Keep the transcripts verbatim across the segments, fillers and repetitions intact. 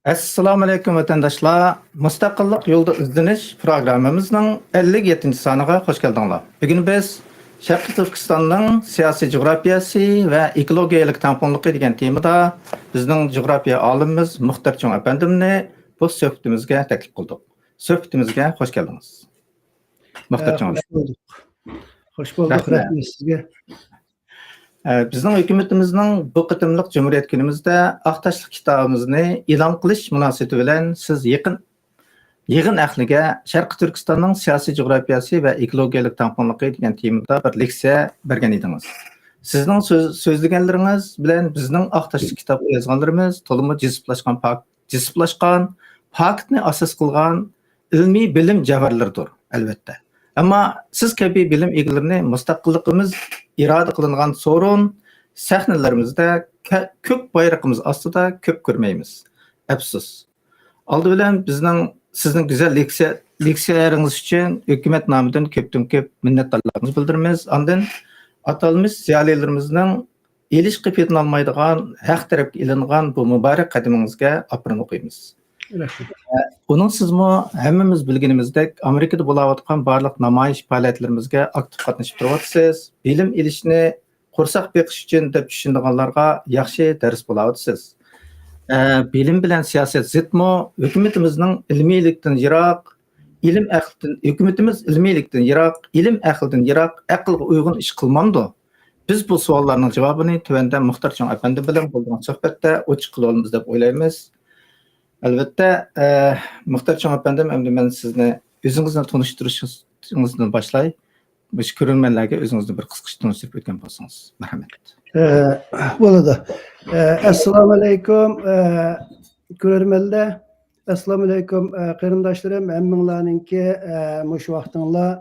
ئەسسالامۇئەلەيكۇم، ۋەتەنداشلار! مۇستەقىللىق يولىدا ئىزدىنىش پروگراممىمىزنىڭ ئەللىك يەتتىنچى سانىغا خوش كەلدىڭلار. بۈگۈن بىز شەرقىي تۈركىستاننىڭ سىياسىي جۇغراپىيەسى ۋە ئېكولوگىيەلىك تەڭپۇڭلۇقى دېگەن تېمىدا بىزنىڭ جۇغراپىيە ئالىمىمىز مۇختەر چوڭ ئەپەندىمنى بۇ سۆھبىتىمىزگە تەكلىپ قىلدۇق. سۆھبىتىمىزگە خوش كەلدىڭىز. مۇختەر ئە، چوڭ خوش ئەپەندىم. بولدۇق. خوش بولدۇق، رەھمەت. رەھمەت سىزگە. ئە، بىزنىڭ ھۆكۈمىتىمىزنىڭ بۇ قېتىملىق جۇمھۇرىيەت كۈنىمىزدە ئاق تاشلىق كىتابىمىزنى ئېلان قىلىش مۇناسىۋىتى بىلەن سىز يېقىن، يىغىن ئەھلىگە شەرقىي تۈركىستاننىڭ سىياسىي جۇغراپىيەسى ۋە ئېكولوگىيەلىك تەڭپۇڭلۇقى دېگەن تېمىدا بىر لېكسىيە بەرگەن ئىدىڭىز. سىزنىڭ سۆز-، سۆزلىگەنلىرىڭىز بىلەن بىزنىڭ ئاق تاشلىق كىتابقا يازغانلىرىمىز تولىمۇ جىسىپلاشقان پاك-، جىسىپلاشقان، پاكىتنى ئاساس قىلغان ئىلمىي بىلىم جەۋھەرلىرىدۇر، ئەلۋەتتە. ئەمما سىز كەبى بىلىم ئىگىلىرىنى مۇستەقىللىقىمىز ئىرادە قىلىنغان سورۇن سەھنىلىرىمىزدە كە-، كۆك بايرىقىمىز ئاستىدا كۆپ كۆرمەيمىز. ئەپسۇس. ئالدى بىلەن بىزنىڭ، سىزنىڭ گۈزەل لېكسىيە-، لېكسىيەلىرىڭىز ئۈچۈن ھۆكۈمەت نامىدىن كۆپتىن كۆپ مىننەتدارلىقىمىزنى بىلدۈرىمىز. ئاندىن ئاتالمىش زىيالىيلىرىمىزنىڭ ئېلىشقا پېتىنالمايدىغان، ھەق تەرەپكە ئېلىنغان بۇ مۇبارەك قەدىمىڭىزگە ئاپىرىن ئوقۇيمىز. رەھمەت. ئە، ئۇنىڭسىزمۇ ھەممىمىز بىلگىنىمىزدەك، ئامېرىكىدا بولاۋاتقان بارلىق نامايىش پائالىيەتلىرىمىزگە ئاكتىپ قاتنىشىپ تۇرۇۋاتىسىز. بىلىم ئېلىشنى قورساق بېقىش ئۈچۈن دەپ چۈشىنىدىغانلارغا ياخشى دەرس بولاۋاتىسىز. ئە، بىلىم بىلەن سىياسەت زىتمۇ؟ ھۆكۈمىتىمىزنىڭ ئىلمىيلىكتىن يىراق، ئىلىم ئەقلىدىن، ھۆكۈمىتىمىز ئىلمىيلىكتىن يىراق، ئىلىم ئەقلىدىن يىراق، ئەقىلگە ئۇيغۇن ئىش قىلمامدۇ؟ بىز بۇ سوئاللارنىڭ جاۋابىنى تۆۋەندە مۇختەر چوڭ ئەپەندى بىلەن بولىدىغان سۆھبەتتە ئوچۇق قىلىۋالىمىز دەپ ئويلايمىز. ئەلۋەتتە، ئە، مۇختەر چوڭ ئەپەندىم، ئەمدى مەن سىزنى ئۆزىڭىزنى تونۇشتۇرۇشىڭىزدىن باشلاي. مۇشۇ كۆرۈرمەنلەرگە ئۆزىڭىزنى بىر قىسقىچە تونۇشتۇرۇپ ئۆتكەن بولسىڭىز. مەرھەمەت. ئە، بولىدۇ. ئە، ئەسسالامۇئەلەيكۇم، ئە، كۆرۈرمەنلەر. ئەسسالامۇئەلەيكۇم، ئە، قېرىنداشلىرىم، ھەممىڭلارنىڭكى، ئە، مۇشۇ ۋاقتىڭلار،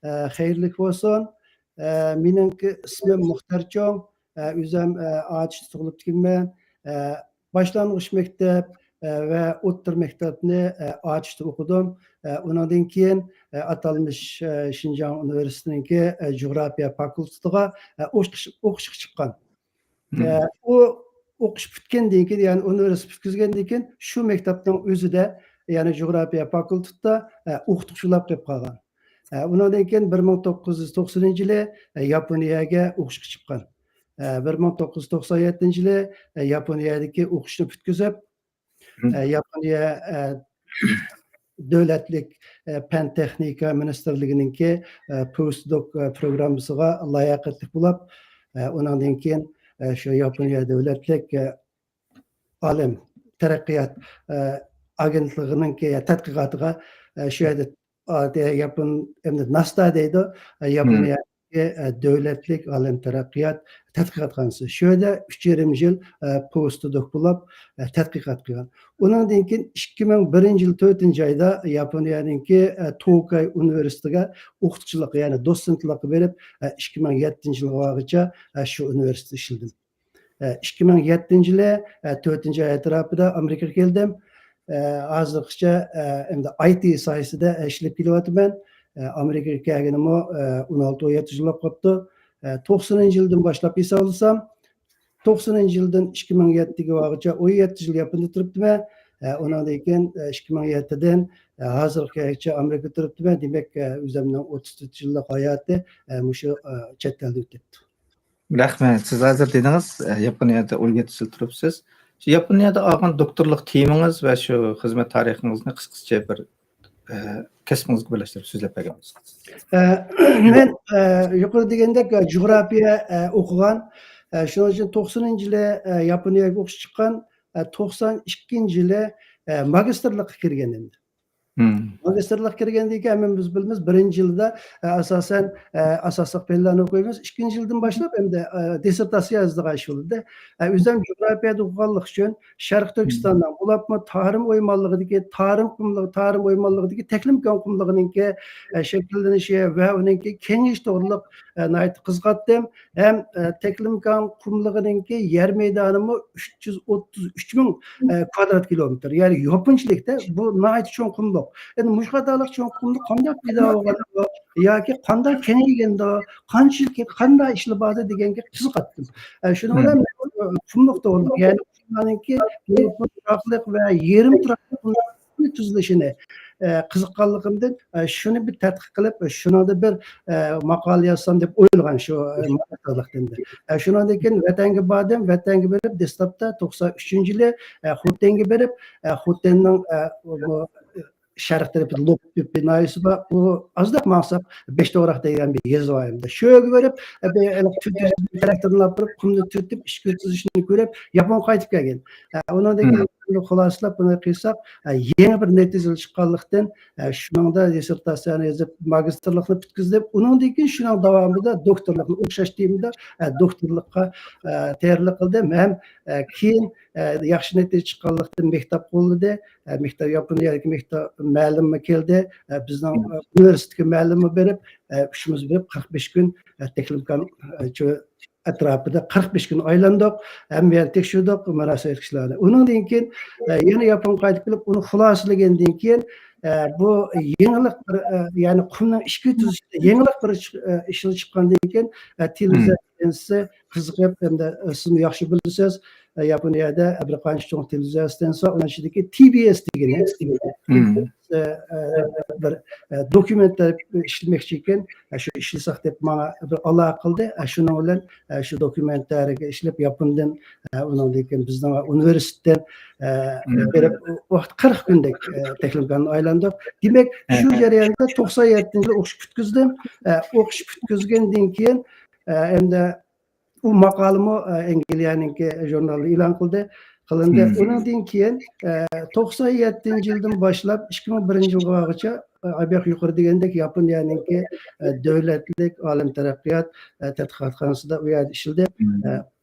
ئە، خەيرلىك بولسۇن. ئە، مېنىڭكى ئىسمىم مۇختەر چوڭ. ئە، ئۆزۈم، ئە، ئاتۇشتا تۇغۇلۇپتىكەنمەن. ئە، باشلانغۇچ مەكتەپ، ئە، ۋە ئوتتۇرا مەكتەپنى، ئە، ئاتۇشتا ئوقۇدۇم. ئە، ئۇنىڭدىن كېيىن، ئە، ئاتالمىش، ئە، شىنجاڭ ئۇنىۋېرسىتېتىنىڭكى، ئە، جۇغراپىيە فاكۇلتېتىغا، ئە، ئوقۇش-، ئوقۇشقا چىققان. مم. ئە، ئۇ ئوقۇش پۈتكەندىن كېيىن، يەنى ئۇنىۋېرسىتېت پۈتكۈزگەندىن كېيىن، شۇ مەكتەپنىڭ ئۆزىدە، يەنى جۇغراپىيە فاكۇلتېتىدا، ئە، ئوقۇتقۇچى بولاپ قېلىپ قالغان. ئە، ئۇنىڭدىن كېيىن بىر مىڭ توققۇز يۈز توقسىنىنچى يىلى، ئە، ياپونىيەگە ئوقۇشقا چىققان. ئە، بىر مىڭ توققۇز يۈز توقسان يەتتىنچى يىلى، ئە، ياپونىيەدىكى ئوقۇشنى پۈتكۈزۈپ، مم. ئە، ياپونىيە، ئە، دۆلەتلىك، ئە، پەن تېخنىكا مىنىستىرلىكىنىڭكى، ئە، پوستدوك، ئە، پروگراممىسىغا لاياقەتلىك بولۇپ، ئە، ئۇنىڭدىن كېيىن، ئە، شۇ ياپونىيە دۆلەتلىك، ئە، ئالەم تەرەققىيات، ئە، ئاگېنتلىقىنىڭكى تەتقىقاتىغا، ئە، شۇ يەردە، ئە، ياپون، ئەمدى ناستا دەيدۇ، ئە، مم. ياپونىيەدىكى، ئە، دۆلەتلىك ئالەم تەرەققىيات تەتقىقاتخانىسى. شۇ يەردە ئۈچ يېرىم يىل، ئە، پوستدوك بولۇپ، ئە، تەتقىقات قىلغان. ئۇنىڭدىن كېيىن ئىككى مىڭ بىرىنچى يىل تۆتىنچى ئايدا ياپونىيەنىڭكى، ئە، توكاي ئۇنىۋېرسىتېتىگە ئوقۇتقۇچىلىققا، يەنى دوتسېنتلىققا بېرىپ، ئە، ئىككى مىڭ يەتتىنچى يىلغىچە، ئە، شۇ ئۇنىۋېرسىتېتتا ئىشلىدىم. ئە، ئىككى مىڭ يەتتىنچى يىلى، ئە، تۆتىنچى ئاي ئەتراپىدا ئامېرىكىغا كەلدىم. ئە، ھازىرغىچە، ئە، ئەمدى ئاي تى ساھەسىدە ئىشلەپ كېلىۋاتىمەن. ئە، ئامېرىكىغا كەلگىنىمۇ، ئە، ئون ئالتە، ئون يەتتە يىل بولۇپ قاپتۇ. ئە، توقسىنىنچى يىلدىن باشلاپ ھېسابلىسام، توقسىنىنچى يىلدىن ئىككى مىڭ يەتتىگە بارغۇچە ئون يەتتە يىل ياپوندا تۇرۇپتىمەن. ئە، ئۇنىڭدىن كېيىن، ئە، ئىككى مىڭ يەتتىدىن، ئە، ھازىرغىچە ئامېرىكىدا تۇرۇپتىمەن. دېمەك، ئە، ئۆزۈمنىڭ ئوتتۇز تۆت يىللىق ھاياتى، ئە، مۇشۇ، ئە، چەت ئەلدە ئۆتۈپتۇ. رەھمەت. سىز ھازىر دېدىڭىز، ئە، ياپونىيەدە ئون يەتتە يىل تۇرۇپسىز. شۇ ياپونىيەدە ئالغان دوكتورلۇق تېمىڭىز ۋە شۇ خىزمەت تارىخىڭىزنى قىسقىچە بىر، ئە، كەسپىڭىزگە بىرلەشتۈرۈپ سۆزلەپ بەرگەن بولسىڭىز. ئە، مەن، ئە، يۇقىرىدا دېگەندەك، ئە، جۇغراپىيە، ئە، ئوقۇغان. ئە، شۇنىڭ ئۈچۈن توقسىنىنچى يىلى، ئە، ياپونىيەگە ئوقۇشقا چىققان، ئە، توقسان ئىككىنچى يىلى، ئە، ماگىستىرلىققا كىرگەن ئەمدى. مم. ماگىستىرلىققا كىرگەندىن كېيىن، ھەممىمىز بىلىمىز، بىرىنچى يىلدا، ئە، ئاساسەن، ئە، ئاساسلىق پەنلەرنى ئوقۇيمىز. ئىككىنچى يىلدىن باشلاپ ئەمدى، ئە، دىسسېرتاتسىيە يازىدىغان ئىش بولدى. ئە، ئۆزۈم جۇغراپىيەدە ئوقۇغانلىقى ئۈچۈن شەرقىي مم. تۈركىستاننىڭ، بولۇپمۇ تارىم ئويمانلىقىدىكى، تارىم قۇملۇقى، تارىم ئويمانلىقىدىكى تەكلىماكان قۇملۇقىنىڭكى، ئە، شەكىللىنىشى ۋە ئۇنىڭكى كېڭىيىشى توغرىلىق، ئە، ناھايىتى قىزىقاتتىم. ھەم، ئە، تەكلىماكان قۇملۇقىنىڭكى يەر مەيدانىمۇ ئۈچ يۈز ئوتتۇز ئۈچ مىڭ، ئە، كۋادرات كىلومېتىر. يەنى ياپونچىلىكتە بۇ ناھايىتى چوڭ قۇملۇق. ئەمدى مۇشۇ قاتارلىق چوڭ قۇملۇق قانداق پەيدا بولغاندۇ ياكى قانداق كېڭەيگەندۇ، قانچىلىك، قانداق ئىشلار باردۇ دېگەنگە قىزىقاتتىم. ئە، شۇنىڭ بىلەن مم. مەن، ئە، قۇملۇق توغرىلىق، يەنى ئۇلارنىڭكى يېرىم تۇراقلىق ۋە يېرىم تۇراقلىق تۈزۈلۈشىنى، ئە، قىزىققانلىقىمدىن، ئە، شۇنى بىر تەتقىق قىلىپ، شۇنىڭدا بىر، ئە، ماقالە يازسام دەپ ئويلىغان شۇ، ئە، ماقالىدىن. ئە، شۇنىڭدىن كېيىن ۋەتەنگە باردىم. ۋەتەنگە بېرىپ، دەسلەپتە توقسان ئۈچىنچى يىلى، ئە، خوتەنگە بېرىپ، ئە، خوتەننىڭ، ئە، بۇ، شەرق تەرىپىدە لوپپى ناھىيەسى بار. ئۇ ئازراق ماڭساق، بەش توغراق دېگەن بىر يېزا بار ئەمدى. شۇ يەرگە بېرىپ، ئە، بىر ھېلىقى تۈركىي تراكتورنى ئاپىرىپ، قۇمنى تۈرتۈپ، ئىشكا ئۆتكۈزۈشنى كۆرۈپ، ياپونغا قايتىپ كەلگەن. ئە، ئۇنىڭدىن كېيىن خۇلاسىلاپ بۇنى قىلساق، ئە، يېڭى بىر نەتىجە چىققانلىقتىن، ئە، شۇنىڭدا دىسسېرتاتسىيەنى يېزىپ، ماگىستىرلىقنى پۈتكۈزدۈم. ئۇنىڭدىن كېيىن شۇنىڭ داۋامىدا دوكتورلۇقنى ئوخشاش تېمىدا، ئە، دوكتورلۇققا، ئە، تەييارلىق قىلدىم ھەم، ئە، كېيىن، ئە، ياخشى نەتىجە چىققانلىقتىن مەكتەپ قوللىدى. ئە، مەكتەپ، ياپونىيەدىكى مەكتەپ مۇئەللىمى كەلدى. ئە، بىزنىڭ، ئە، ئۇنىۋېرسىتېتتىكى مۇئەللىممۇ بېرىپ، ئە، ئۈچىمىز بېرىپ قىرىق بەش كۈن، ئە، تەكلىماكان، ئە، شۇ ئەتراپىدا قىرىق بەش كۈن ئايلاندۇق. ھەممە يەرنى تەكشۈردۇق، مۇناسىۋەتلىك كىشىلەرنى. ئۇنىڭدىن كېيىن، ئە، يەنە ياپونغا قايتىپ كېلىپ، ئۇنى خۇلاسىلىگەندىن كېيىن، ئە، بۇ يېڭىلىق بىر، ئە، يەنى قۇمنىڭ ئىشكا تۈزۈشىدە يېڭىلىق بىر چىق-، ئە، ئىشلىرى چىققاندىن كېيىن، ئە، تېلېۋىزىيە ئىستانسىسى قىزىقىپ، ھەمدە سىزمۇ ياخشى بىلىسىز، ئە، ياپونىيەدە بىر قانچە چوڭ تېلېۋىزىيە ئىستانسىسى بار، ئۇنىڭ ئىچىدىكى تى بىي ئېس دېگىنى، ئە، ئە، بىر، ئە، دوكۇمېنت ئىشلىمەكچى ئىكەن، ئە، شۇ ئىشلىسەك دەپ ماڭا بىر ئالاقە قىلدى. ئە، شۇنىڭ بىلەن، ئە، شۇ دوكۇمېنتلارغا ئىشلەپ ياپوندىن، ئە، ئۇنىڭدىن كېيىن بىزنىڭ ئۇنىۋېرسىتېتتىن، ئە، بېرىپ ۋاقىت قىرىق كۈندەك، ئە، تەكلىماكاننى ئايلاندۇق. دېمەك، شۇ جەرياندا توقسان يەتتىنچى يىلى ئوقۇش پۈتكۈزدۈم. ئە، ئوقۇش پۈتكۈزگەندىن كېيىن، ئە، ئەمدى ئۇ ماقالىمۇ، ئە، ئەنگلىيەنىڭكى ژۇرنالىدا ئېلان قىلدى، قىلىندى. ئۇنىڭدىن كېيىن، ئە، توقسان يەتتىنچى يىلدىن باشلاپ ئىككى مىڭ بىرىنچى يىلغىچە، ئە، ئايبەك يۇقىرى دېگەندەك ياپونىيەنىڭكى، ئە، دۆلەتلىك ئالەم تەرەققىيات، ئە، تەتقىقاتخانىسىدا ئۇ يەردە ئىشلىدى. ئە،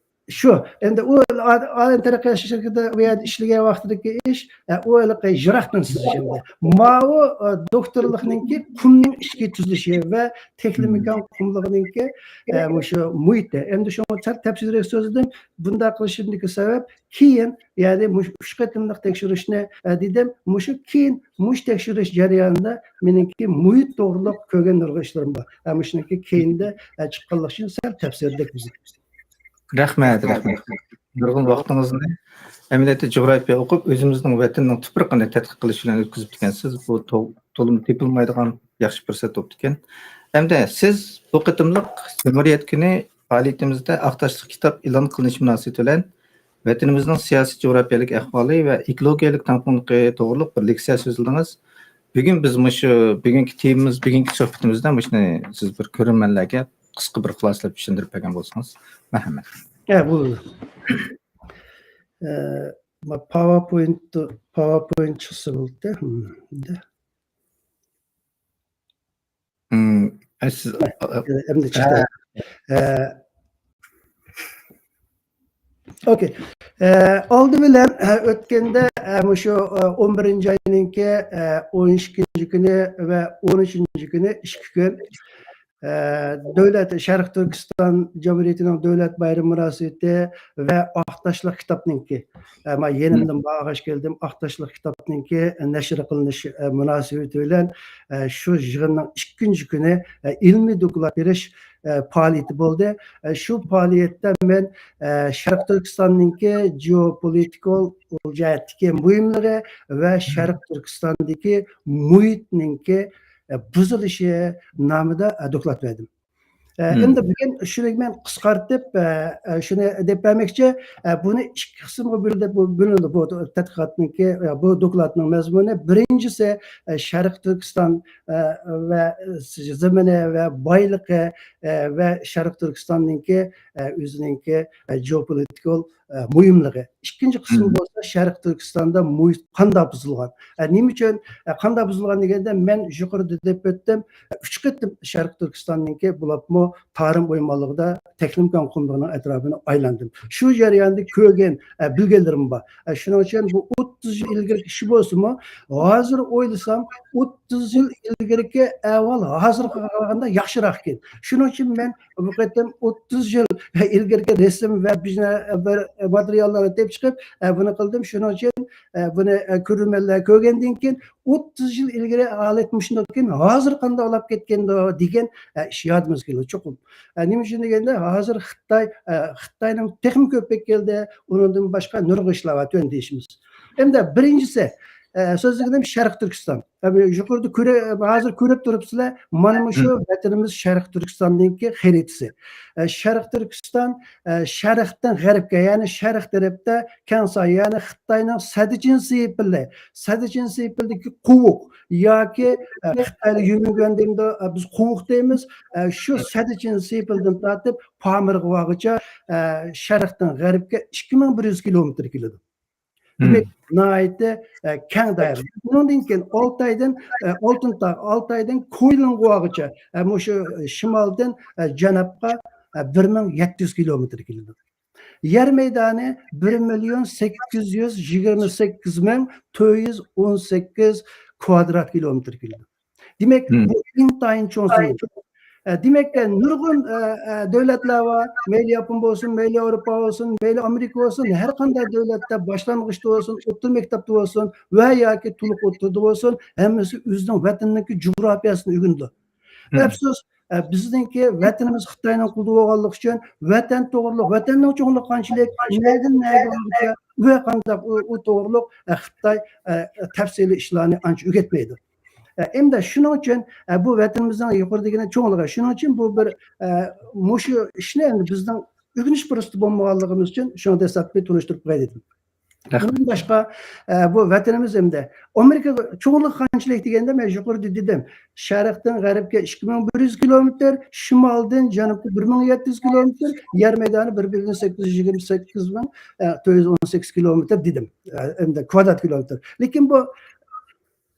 شۇ، ئەمدى ئۇ ئا-، ئالەم تەرەققىيات شىركىتىدە ئۇ يەردە ئىشلىگەن ۋاقتىدىكى ئىش، ئە، ئۇ ھېلىقى يىراقتىن سىزىش ئەمدى. ماۋۇ، ئە، دوكتورلۇقنىڭكى قۇمنىڭ ئىشكە تۈزۈلۈشى ۋە تەكلىماكان قۇملۇقىنىڭكى، ئە، مۇشۇ مۇھىتى. ئەمدى شۇڭا سەل تەپسىلىيرەك سۆزلىدىم. بۇنداق قىلىشىمدىكى سەۋەب، كېيىن، يەنى مۇشۇ ئۈچ قېتىملىق تەكشۈرۈشنى، ئە، دېدىم. مۇشۇ كېيىن، مۇشۇ تەكشۈرۈش جەريانىدا مېنىڭكى مۇھىت توغرۇلۇق كۆرگەن نۇرغۇن ئىشلىرىم بار. ئە، مۇشۇنىڭكى كېيىندە، ئە، چىققانلىقى ئۈچۈن سەل تەپسىلىيرەك بىزنى. رەھمەت، رەھمەت. نۇرغۇن ۋاقتىڭىزنى ئەمەلىيەتتە جۇغراپىيە ئوقۇپ، ئۆزىمىزنىڭ ۋەتىنىنىڭ تۇپرىقىنى تەتقىق قىلىش بىلەن ئۆتكۈزۈپتىكەنسىز. بۇ تو-، تولىمۇ تېپىلمايدىغان ياخشى پۇرسەت بوپتىكەن. ئەمدى سىز بۇ قېتىملىق جۇمھۇرىيەت كۈنى پائالىيىتىمىزدە ئاق تاشلىق كىتاب ئېلان قىلىنىشى مۇناسىۋىتى بىلەن ۋەتىنىمىزنىڭ سىياسىي جۇغراپىيەلىك ئەھۋالى ۋە ئېكولوگىيەلىك تەڭپۇڭلۇقى توغرۇلۇق بىر لېكسىيە سۆزلىدىڭىز. بۈگۈن بىز مۇشۇ بۈگۈنكى تېمىمىز، بۈگۈنكى سۆھبىتىمىزدە مۇشۇنى سىز بىر كۆرۈرمەنلەرگە قىسقا بىر خۇلاسىلەپ چۈشەندۈرۈپ بەرگەن بولسىڭىز. مەرھەمەت. يا، بولىدۇ. ئە، ما-، پاۋېرپوينت، پاۋېرپوينت چىقسا بولدى. ھىم، دە. ھىم، ئە، سىز، ئە، ئە، ئەمدى چىقتى. ئە، ئوكەي. ئە، ئالدى بىلەن، ئە، ئۆتكەندە، ئە، مۇشۇ، ئە، ئون بىرىنچى ئاينىڭكى، ئە، ئون ئىككىنچى كۈنى ۋە ئون ئۈچىنچى كۈنى ئىككى كۈن، ئە، دۆلەت، شەرقىي تۈركىستان جۇمھۇرىيىتىنىڭ دۆلەت بايرىمى مۇناسىۋىتى ۋە ئاق تاشلىق كىتابنىڭكى، ئە، ما يېنىمدىن بارغاچ كەلدىم، ئاق تاشلىق كىتابنىڭكى نەشر قىلىنىش، ئە، مۇناسىۋىتى بىلەن، ئە، شۇ يىغىننىڭ ئىككىنچى كۈنى، ئە، ئىلمىي دوكلات بېرىش، ئە، پائالىيىتى بولدى. ئە، شۇ پائالىيەتتە مەن، ئە، شەرقىي تۈركىستاننىڭكى جېئوپولىتىكال جەھەتتىكى مۇھىملىقى ۋە شەرقىي تۈركىستاندىكى مۇھىتنىڭكى، ئە، بۇزۇلۇشى نامىدا، ئە، دوكلات بەردىم. ئە، ئەمدى بۈگۈن شۇنى مەن قىسقارتىپ، ئە، ئە، شۇنى دەپ بەرمەكچى. ئە، بۇنى ئىككى قىسىمغا بۆلۈنۈپ، بۆلۈنىدۇ بۇ تەتقىقاتنىڭكى، ئە، بۇ دوكلاتنىڭ مەزمۇنى. بىرىنچىسى، ئە، شەرقىي تۈركىستان، ئە، ۋە زېمىنى ۋە بايلىقى، ئە، ۋە شەرقىي تۈركىستاننىڭكى، ئە، ئۆزىنىڭكى، ئە، جېئوپولىتىكال، ئە، مۇھىملىقى. ئىككىنچى قىسمى بولسا شەرقىي تۈركىستاندا مۇھىت قانداق بۇزۇلغان؟ ئە، نېمە ئۈچۈن، ئە، قانداق بۇزۇلغان دېگەندە، مەن يۇقىرىدا دەپ ئۆتتۈم، ئە، ئۈچ قېتىم شەرقىي تۈركىستاننىڭكى بولۇپمۇ تارىم ئويمانلىقىدا تەكلىماكان قۇملۇقىنىڭ ئەتراپىنى ئايلاندىم. شۇ جەرياندا كۆرگەن، ئە، بىلگەنلىرىم بار. ئە، شۇنىڭ ئۈچۈن بۇ ئوتتۇز يىل ئىلگىرىكى ئىش بولسىمۇ، ھازىر ئويلىسام، ئوتتۇز يىل ئىلگىرىكى ئەھۋال ھازىرغا قارىغاندا ياخشىراق ئىكەن. شۇنىڭ ئۈچۈن مەن بۇ قېتىم ئوتتۇز يىل ئىلگىرىكى رەسىم ۋە بىر ماتېرىياللارنى تېپىپ چىقىپ، ئە، بۇنى قىلدىم. شۇنىڭ ئۈچۈن، ئە، بۇنى، ئە، كۆرۈرمەنلەر كۆرگەندىن كېيىن، ئوتتۇز يىل ئىلگىرى ھالەت مۇشۇنداق ئىكەن، ھازىر قانداق ئالاپ كەتكەندۇ دېگەن، ئە، ئىش يادىمىزغا كېلىدۇ چوقۇم. ئە، نېمە ئۈچۈن دېگەندە، ھازىر خىتاي، ئە، خىتاينىڭ تېخىمۇ كۆپىيىپ كەلدى. ئۇنىڭدىن باشقا نۇرغۇن ئىشلار بار تۆۋەندە دېيىشىمىز. ئەمدى بىرىنچىسى، ئە، سۆزلىگىنىم شەرقىي تۈركىستان. ئە، يۇقىرىدا كۆرە-، ھازىر كۆرۈپ تۇرۇپسىلەر، مانا مۇشۇ ۋەتىنىمىز شەرقىي تۈركىستاننىڭكى خەرىتىسى. ئە، شەرقىي تۈركىستان، ئە، شەرقتىن غەربكە، يەنى شەرق تەرەپتە كەڭ ساھە، يەنى خىتاينىڭ سەددىچىن سېپىلى، سەددىچىن سېپىلدىكى قوۋۇق ياكى، ئە، خىتايلار يۈمۈنگۈەن دەيدۇ، ئە، بىز قوۋۇق دەيمىز. ئە، شۇ سەددىچىن سېپىلدىن تارتىپ پامىرغا بارغۇچە، ئە، شەرقتىن غەربكە ئىككى مىڭ بىر يۈز كىلومېتىر كېلىدۇ. دېمەك، ناھايىتى، ئە، كەڭ دائىرە. ئۇنىڭدىن كېيىن ئالتايدىن، ئە، ئالتۇن تاغ، ئالتايدىن كويلۇنغا بارغۇچە، ئە، مۇشۇ شىمالدىن، ئە، جەنۇبقا، ئە، بىر مىڭ يەتتە يۈز كىلومېتىر كېلىدۇ. يەر مەيدانى بىر مىليون سەككىز يۈز يىگىرمە سەككىز مىڭ تۆت يۈز ئون سەككىز كۋادرات كىلومېتىر كېلىدۇ. دېمەك، بۇ ئىنتايىن چوڭ سىنىپ. ئە، دېمەك، ئە، نۇرغۇن، ئە، ئە، دۆلەتلەر بار. مەيلى ياپون بولسۇن، مەيلى ياۋروپا بولسۇن، مەيلى ئامېرىكا بولسۇن، ھەر قانداق دۆلەتتە باشلانغۇچتا بولسۇن، ئوتتۇرا مەكتەپتە بولسۇن ۋە ياكى تولۇق ئوتتۇرىدا بولسۇن، ھەممىسى ئۆزىنىڭ ۋەتىنىنىڭكى جۇغراپىيەسىنى ئۆگىنىدۇ. ئەپسۇس، ئە، بىزنىڭكى ۋەتىنىمىز خىتاينىڭ قولىدا بولغانلىقى ئۈچۈن، ۋەتەن توغرىلىق، ۋەتەننىڭ چوڭلۇقى قانچىلىك، نەدىن نەگە بارغۇچە ۋە قانداق ئۇ، ئۇ توغرىلىق، ئە، خىتاي، ئە، تەپسىلىي ئىشلارنى ئانچە ئۆگەتمەيدۇ. ئە، ئەمدى شۇنىڭ ئۈچۈن، ئە، بۇ ۋەتىنىمىزنىڭ يۇقىرىدىكىنى چوڭلۇقى. شۇنىڭ ئۈچۈن بۇ بىر، ئە، مۇشۇ ئىشنى ئەمدى بىزنىڭ ئۆگىنىش پۇرسىتى بولمىغانلىقىمىز ئۈچۈن شۇنى دەسلەپكى تونۇشتۇرۇپ قوياي دېدىم. رەھمەت. ئۇنىڭدىن باشقا، ئە، بۇ ۋەتىنىمىز ئەمدى ئامېرىكا چوڭلۇقى قانچىلىك دېگەندە، مەن يۇقىرىدا دېدىم، شەرقتىن غەربكە ئىككى مىڭ بىر يۈز كىلومېتىر، شىمالدىن جەنۇبقا بىر مىڭ يەتتە يۈز كىلومېتىر، يەر مەيدانى بىر مىليون سەككىز يۈز يىگىرمە سەككىز مىڭ تۆت يۈز ئون سەككىز كىلومېتىر دېدىم. ئە، ئەمدى كۋادرات كىلومېتىر. لېكىن بۇ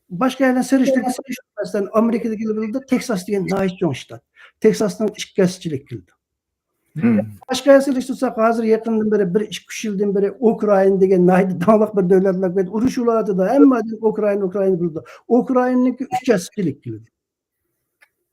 باشقا يەرلەرنى سېلىشتۇرسا، مەسىلەن، ئامېرىكىدىكىلەر بىلىدۇ، تېكساس دېگەن ناھايىتى چوڭ شتات. تېكساسنىڭ ئىككى ھەسسىچىلىك كېلىدۇ. باشقا يەرگە سېلىشتۇرساق، ھازىر يېقىندىن بېرى، بىر ئىككى، ئۈچ يىلدىن بېرى ئۇكرائىنا دېگەن ناھايىتى داڭلىق بىر دۆلەتلەر بىلەن ئۇرۇش بولۇۋاتىدۇ. ھەممە ئادەم ئۇكرائىنا، ئۇكرائىنا بىلىدۇ. ئۇكرائىنىنىڭكى ئۈچ ھەسسىچىلىك كېلىدۇ.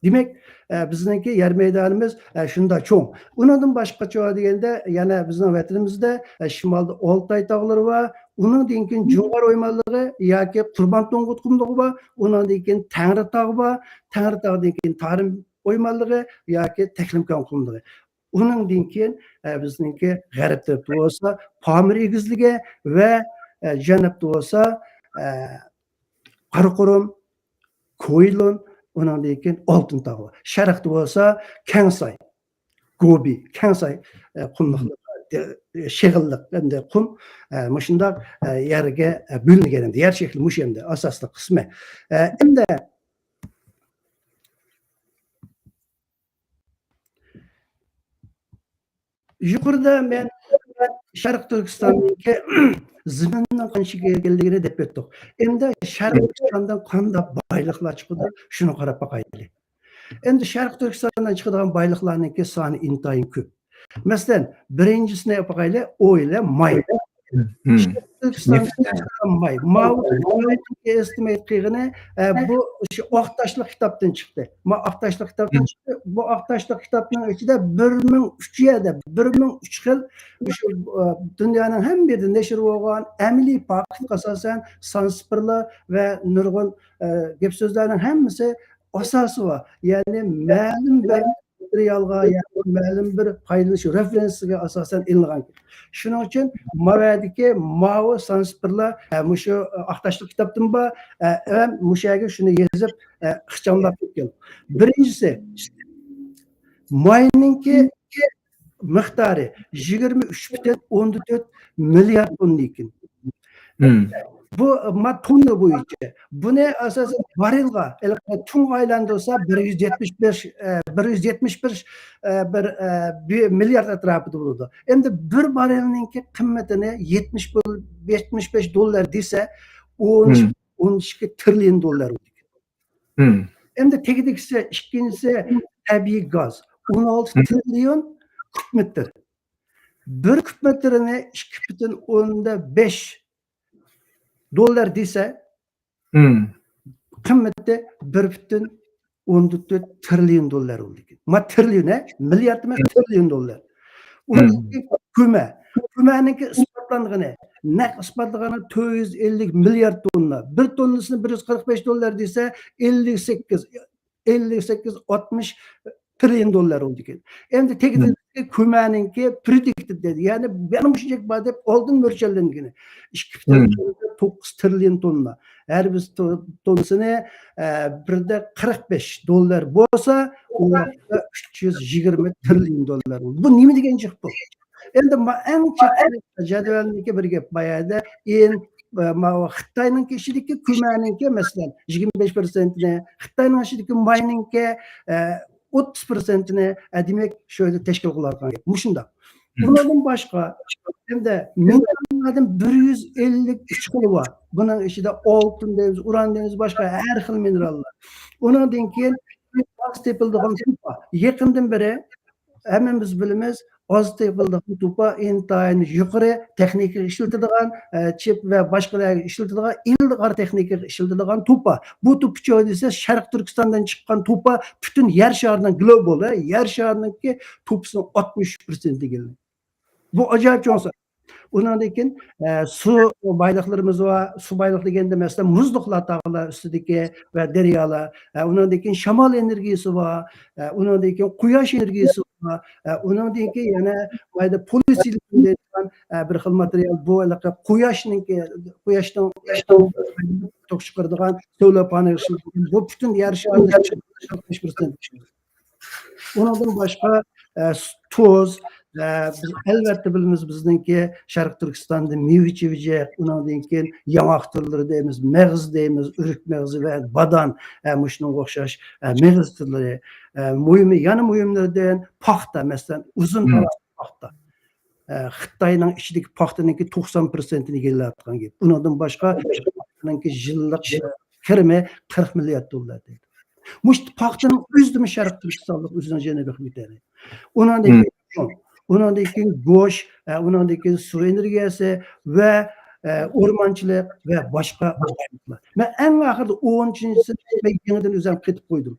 دېمەك، ئە، بىزنىڭكى يەر مەيدانىمىز، ئە، شۇنداق چوڭ. ئۇنىڭدىن باشقىچە دېگەندە، يەنە بىزنىڭ ۋەتىنىمىزدە، ئە، شىمالدا ئالتاي تاغلىرى بار. ئۇنىڭدىن كېيىن جۇڭغار ئويمانلىقى ياكى قۇربان تۇڭگۇت قۇملۇقى بار. ئۇنىڭدىن كېيىن تەڭرىتاغ بار. تەڭرىتاغدىن كېيىن تارىم ئويمانلىقى ياكى تەكلىماكان قۇملۇقى. ئۇنىڭدىن كېيىن، ئە، بىزنىڭكى غەرب تەرەپتە بولسا پامىر ئېگىزلىكى ۋە، ئە، جەنۇبتا بولسا، ئە، قاراقۇرۇم، كويلۇن، ئۇنىڭدىن كېيىن ئالتۇن تاغ بار. شەرقتە بولسا كەڭساي، گوبى، كەڭساي، ئە، قۇملۇقلىرى، ئە، شېغىللىق ھەمدە قۇم، ئە، مۇشۇنداق، ئە، يەرگە، ئە، بۆلۈنگەن ئەمدى. يەر شەكلى مۇشۇ ئەمدى ئاساسلىق قىسمى. ئە، ئەمدى يۇقىرىدا مەن شەرقىي تۈركىستاننىڭكى زېمىننىڭ قانچە ئىكەنلىكىنى دەپ ئۆتتۇق. ئەمدى شەرقىي تۈركىستاندىن قانداق بايلىقلار چىقىدۇ، شۇنى قاراپ باقايلى. ئەمدى شەرقىي تۈركىستاندىن چىقىدىغان بايلىقلارنىڭكى سانى ئىنتايىن كۆپ. مەسىلەن، بىرىنچىسىنى ئېلىپ باقايلى، ئويل ۋە ماي. تۈركىستان ماي. ماۋۇ ئېستىمەيت قىلغىنى، ئە، بۇ شۇ ئاق تاشلىق كىتابتىن چىقتى. ما ئاق تاشلىق كىتابتىن چىقتى. بۇ ئاق تاشلىق كىتابنىڭ ئىچىدە بىر مىڭ ئۈچ يەردە، بىر مىڭ ئۈچ خىل شۇ، ئە، دۇنيانىڭ ھەممە يېرىدە نەشر بولغان ئەمەلىي پاكىتقا ئاساسەن سانسىپىرلار ۋە نۇرغۇن، ئە، گەپ سۆزلەرنىڭ ھەممىسى ئاساسى بار. يەنى مەلۇم بىر ماتېرىيالغا، يەنى مەلۇم بىر پايدىلىنىش رېفېرېنسىگە ئاساسەن ئېلىنغان. شۇنىڭ ئۈچۈن ماۋۇ يەردىكى ماۋۇ سانسىپىرلار، ئە، مۇشۇ، ئە، ئاق تاشلىق كىتابتىن بار، ئە، ھەم مۇشۇ يەرگە شۇنى يېزىپ، ئە، ئىخچاملاپ كەتكەن. بىرىنچىسى، ماينىڭكى مىقدارى يىگىرمە ئۈچ پۈتۈن ئوندىن تۆت مىليارد توننا ئىكەن. بۇ، ما، توننا بويىچە. بۇنى ئاساسەن باررېلغا، ھېلىقى تۇڭغا ئايلاندۇرسا، بىر يۈز يەتمىش بەش، ئە، بىر يۈز يەتمىش بىر، ئە، بىر، ئە، بىر مىليارد ئەتراپىدا بولىدۇ. ئەمدى بىر باررېلنىڭكى قىممىتىنى يەتمىش بول-، يەتمىش بەش دوللار دېسە، ئون ئۈچ، ئون ئىككى تىرىليون دوللار بولىدۇ. ئەمدى تېگىدىكىسى، ئىككىنچىسى تەبىئىي گاز. ئون ئالتە تىرىليون كۇب مېتىر. بىر كۇب مېتىرىنى ئىككى پۈتۈن ئوندىن بەش دوللار دېسە، قىممىتى بىر پۈتۈن ئوندىن تۆت تىرىليون دوللار بولىدىكەن. ما تىرىليون، ھە؟ مىليارد ئەمەس، تىرىليون دوللار. ئۇنىڭدىن كېيىن كۆمە. كۆمەنىڭكى ئىسپاتلانغىنى، نەق ئىسپاتلىغىنى تۆت يۈز ئەللىك مىليارد توننا. بىر توننىسىنى بىر يۈز قىرىق بەش دوللار دېسە، ئەللىك سەككىز، ئەللىك سەككىز، ئاتمىش تىرىليون دوللار بولىدىكەن. ئەمدى تېگىدىن كۆمەرنىڭكى predicted دەيدۇ. يەنى يەنە مۇشۇنچە بار دەپ ئالدىن مۆلچەرلەنگىنى. ئىككى پۈتۈن توققۇز تىرىليون توننا. ھەر بىر تو-، توننىسىنى، ئە، بىردە قىرىق بەش دوللار بولسا، ئۇ ۋاقىتتا ئۈچ يۈز يىگىرمە تىرىليون دوللار بولدى. بۇ نېمە دېگەن جىق بۇ؟ ئەمدى ما-، ئەڭ چەكلىك جەدۋەلنىڭكى بىر گەپ بار يەردە. ئىن-، ئە، ما-، خىتاينىڭكى ئىچىدىكى كۆمەرنىڭكى، مەسىلەن، يىگىرمە بەش پىرسەنتىنى، خىتاينىڭ ئىچىدىكى ماينىڭكى، ئە، ئوتتۇز پىرسەنتىنى، ئە، دېمەك، شۇ يەردە تەشكىل قىلىۋاتقان گەپ. مۇشۇنداق. ئۇنىڭدىن باشقا، ئەمدى مىنېراللاردىن بىر يۈز ئەللىك ئۈچ خىلى بار. بۇنىڭ ئىچىدە ئالتۇن دەيمىز، ئۇران دەيمىز، باشقا ھەر خىل مىنېراللار. ئۇنىڭدىن كېيىن ئاز تېپىلىدىغان توپا. يېقىندىن بېرى ھەممىمىز بىلىمىز، ئاز تېپىلىدىغان توپا ئىنتايىن يۇقىرى تېخنىكىغا ئىشلىتىدىغان، ئە، چىپ ۋە باشقىلارغا ئىشلىتىدىغان ئىلغار تېخنىكىغا ئىشلىتىدىغان توپا. بۇ توپا چوي دېسە، شەرقىي تۈركىستاندىن چىققان توپا پۈتۈن يەر شارىنىڭ گلوبال، ھە، يەر شارىنىڭكى توپىسىنىڭ ئاتمىش پىرسەنتى ئىگىلىدى. بۇ ئاجايىپ چوڭ سان. ئۇنىڭدىن كېيىن، ئە، سۇ بايلىقلىرىمىز بار. سۇ بايلىق دېگەندە، مەسىلەن، مۇزلۇقلار، تاغلار ئۈستىدىكى ۋە دەريالار. ئە، ئۇنىڭدىن كېيىن شامال ئېنېرگىيىسى بار. ئە، ئۇنىڭدىن كېيىن قۇياش ئېنېرگىيىسى بار. ئە، ئۇنىڭدىن كېيىن يەنە مايدا پولىسىلىكون دەيدىغان، ئە، بىر خىل ماتېرىيال. بۇ ھېلىقى قۇياشنىڭكى، قۇياشنىڭ، قۇياشنىڭ توك چىقىرىدىغان سولار پانېل ئىشلىتىلگەن. بۇ پۈتۈن يەر شارىدا ئاتمىش پىرسەنت. ئۇنىڭدىن باشقا، ئە، س-، توز، ئە، بىز ئەلۋەتتە بىلىمىز، بىزنىڭكى شەرقىي تۈركىستاندا مېۋە-چېۋىجەك، ئۇنىڭدىن كېيىن ياڭاق تۈرلىرى دەيمىز، مېغىز دەيمىز، ئۆرۈك مېغىزى ۋە بادام، ئە، مۇشۇنىڭغا ئوخشاش، ئە، مېغىز تۈرلىرى، ئە، مۇھىمى، يەنە مۇھىملىرىدىن پاختا، مەسىلەن، ئۇزۇن تاراز پاختا. ئە، خىتاينىڭ ئىچىدىكى پاختىنىڭكى توقسان پىرسەنتىنى ئىگىلەۋاتقان گەپ. ئۇنىڭدىن باشقا، پاختىنىڭكى يىللىق، ئە، كىرىمى قىرىق مىليارد دوللار دەيدۇ. مۇشۇ پاختىنىڭ ئۆزىدىمۇ شەرقىي تۈركىستانلىق ئۆزىنىڭ جېنىنى بېقىپ يېتەلەيدۇ. ئۇنىڭدىن كېيىن، ئۇنىڭدىن كېيىن گۆش، ئە، ئۇنىڭدىن كېيىن سۇ ئېنېرگىيەسى ۋە، ئە، ئورمانچىلىق ۋە باشقا ئوزۇقلۇقلار. مەن ئەڭ ئاخىرىدا ئونىنچىسىنى مەن يېڭىدىن ئۆزۈم قېتىپ قويدۇم.